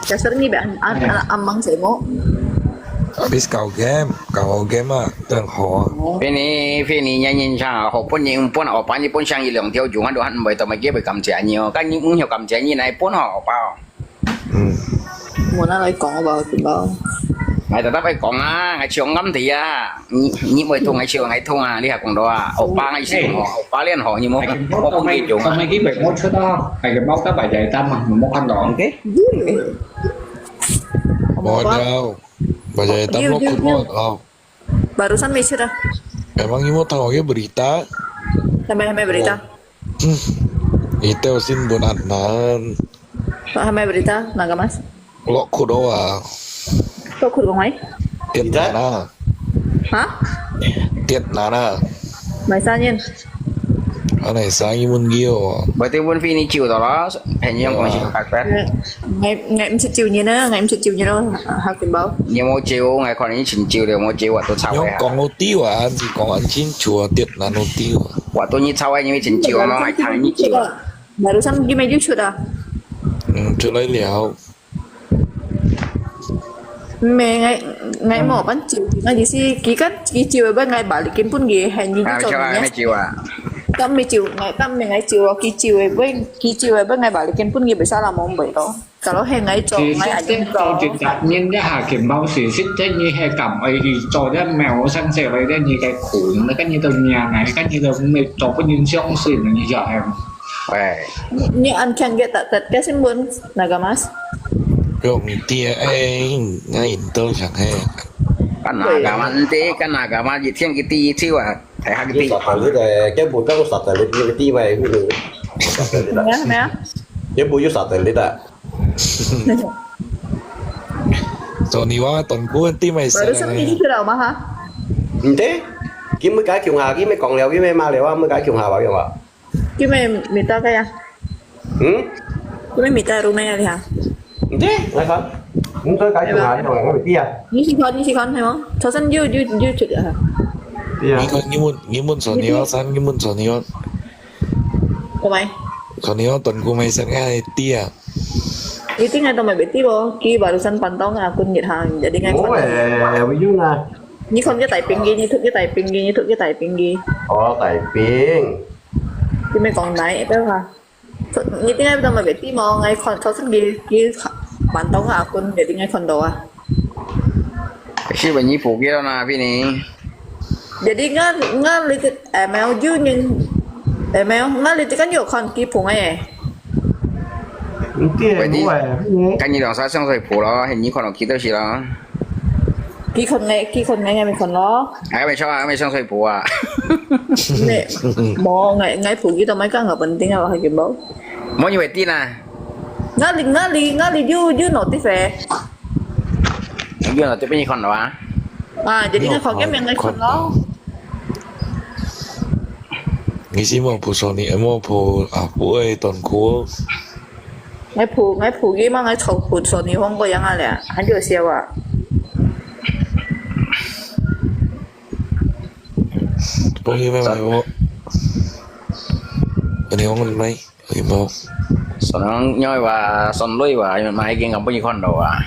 Dasar ni ba an an amang sa mo. Bis kau game, kau game ah, teng ho. 非你非你年年上啊，好本人本好把你本上一两条鱼，俺都还唔会到，没机会感谢你哦。但你唔要感谢你，来本好好吧？ Hmm. Mo na lo kong ba tu ba. 我特特会讲啊，我笑啱地啊，你你会痛，我笑我痛啊，你还讲到啊，好吧，我笑哦，好吧，练好，你莫莫讲这种啊。到尾佢莫出啊，係个貓得埋就係單嘛，你莫看到。OK。Modal. Bajai tablo kutmot. Oh. Barusan may sira. Emang imo tahu ke berita? Sampai sampai berita. Ito sin bunat nan. Sampai berita, Nagamas. Lo kudo ah. Kau kut kong mai? Tiet nana. Ha? Tiet nana. Mai sa nyen. Anai sa imun gio. Berarti pun Vini ciu tu lah, hanya yang kongsi kakak. Ngai ngai mesti ciu nyen na, ngai mesti ciu nyen na. Ha kimbau. 你有冇照？我看你全照了，有冇照啊？都抄 Nyong 嘅。 kong uti wa, an si kong an chin chua tiet nan uti wa. 我都你抄啊，因为全照啊，我还看你照啊。 Barusan gimana juga dah. Hmm, chulai liao. May ngai ngai mo pan ciu, ngai di si kikan ki ciu ba ngai balikin pun gi hen ni Ah, ciu macam mana ni. ciu ah? Tam may ciu ngai tam may ngai ciu lo ki ciu ba ki ciu ba ngai balikin pun gi bisa lah mo bai to. Kalau hen ngai ciu 其 ngai 實 aja 這做一隻面一下，全部事實，這你係咁愛去做，這沒有生事來，這你个苦，那跟你都娘哎，跟你都沒做不能相信，你曉得嗎？ Weh. Ni an kan get tak tak kasi mun Nagamas. Kong tia eh, ngai into siang he. Kan agama nanti, kan agama 一天佢知一次啊，睇下佢知。 Satan tu deh, kaya bukan Satan tu dia keti mai tu. Ya, ya. Kaya bukan Satan tu dah. So ni wa ton ku ti mai sa. Barusan ni sudah mah ha. Ente, kita kau ha, kita kong liao, kita ma liao, kita kong ha ba kong ha. Kita minta kaya. Hmm? Kita minta rumah ya lihat. Ente, ngai kan. Ente kau ha, kau ngai dia. Ni si kon ni si kon hai mo. Thosan you you you cakap ha. Iya. Ni kon ni mun ni mun so ni wa san ni mun so ni wa. Kau mai. So ni wa ton ku mai sang ai tia. Itu ngai tu mai beti bo. Ki barusan pantau ngai akun ngit hang. Jadi ngai Oh, kon. eh, ujung lah. Ni kon ke typing gi, ni thuk ke typing gi, ni thuk ke typing gi. Oh, typing. Kita mai kong nai itu ha. Ni tinggal tu mai beti mo ngai kon thosan gi ki pantau ngai akun jadi ngai kon doa. 是不是你不给了那边呢？ Jadi ngai ngai lihat email you ni email ngai lihat kan you kon ki pung eh. Ente, Berarti oh, eh. 跟你两三上水普咯，你看到几多是咯？ Ki kon ngai ki kon ngai ngai mi kon lo. 哎，没错啊，没上水普啊。 Ni mo ngai ngai pung ki tu mai kan ngai penting apa lagi bau. 没你会定啊？ Ngali ngali ngali you you notif eh. You notif 你看到啊？ Ah, jadi ngai kon ke yang ngai kon lo. Ni si mo pu so ni mo pu ah pu ai ton ku. Ngai pung ngai pung ki ma ngai chau pung so ni hong ko yang ale. Han yo sia wa. Pung hi mai mai wo. Ani hong mai. Imo. 所以因为话，所以话，买已经咁不易看到啊。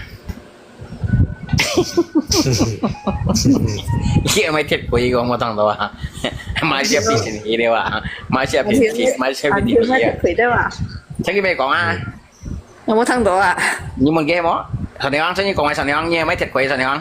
你买铁轨个我当到啊，买些必胜客的哇，买些必买些必胜客啊。亏的哇。这个没讲啊，有没有听到啊？你问给我，上天王，这你讲啊，上天王，你买铁轨上天王。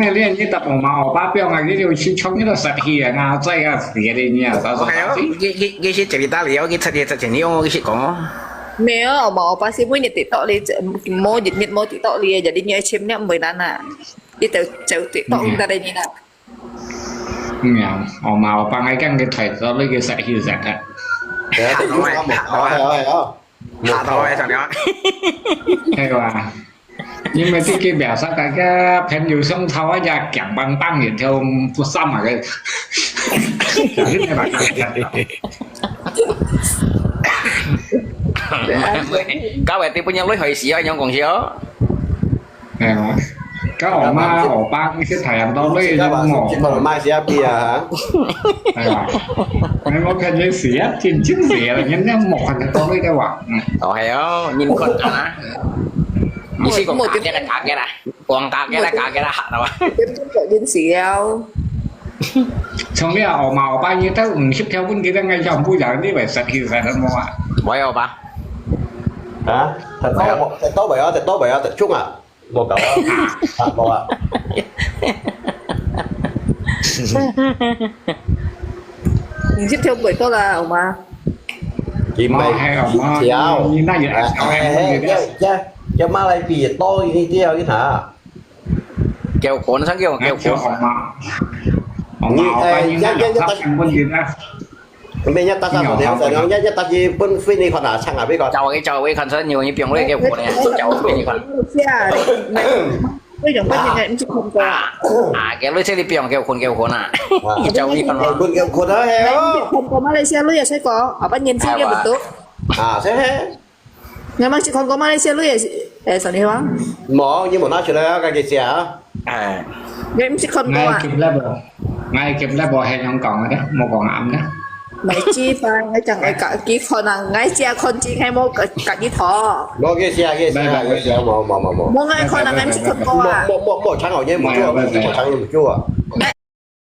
為你，你搭我嘛，我爸表啊，你就去冲你个杀气啊，那再个死的你啊，啥啥 OK 哦，佢佢佢識接你打理哦，佢出去之前你用我佢識講哦。沒有，我們歐巴是每日TikTok你，無日日無TikTok你，jadi你愛簽了毋會難啊。你就就TikTok你得你啦。嗯呀，我嘛，我爸还讲你退出那个杀气杀的，等下等我讲，好好好，下头个上了，对吧？因为这个表示大家朋友相吵啊，也讲棒棒，也就不上嘛个。搞个对不人类害死啊，样讲笑。哎呀，搞我妈我爸那些太阳到累了么？这个嘛是买死啊比啊，哎呀，我看见死啊，真真死了，人家没看得到那个哇，嗯。哦，系哦，你看啊，你是讲假个啦，假个啦，讲假个啦，假个啦，好了。跟中国人死了。从了我嘛，我爸你都唔识条本，佢等个全部人你会杀气杀得么啊？我有吧？啊，食到未？食到未啊？食到未啊？食中啊？无够啊，啊无啊。你識跳袂到啦，好嗎？佢哦，係啊，哦，條，你那也係係，叫叫馬來比多一條一下。叫滾上叫叫滾。我嘛，我嘛，我爸你那两三本你呢？ 咩一得三十條，一一得一本飛你看下，撐下俾佢。找我找我看出你有你表妹给我呢，找我给你看。下，那種關鍵你毋識看過啊？啊，给你这里表给我看给我看啊，你找你看啊。佢佢佢都係哦。看過馬來西亞女啊，細個，後擺年輕个不多。啊，係係。你有識看過馬來西亞女啊？誒，上年話。冇，你冇拿出來啊，該个寫啊。哎，你毋識看過啊，I？give level，I give level係樣講个，冇講啱个。咪知吧，我講我自己看啊，我只看見係冇自己睇。冇，佢寫，佢寫，佢寫，冇冇冇冇。冇，我看啊，我毋識看過啊。冇冇冇，長好嘢冇做，冇長嘢冇做啊。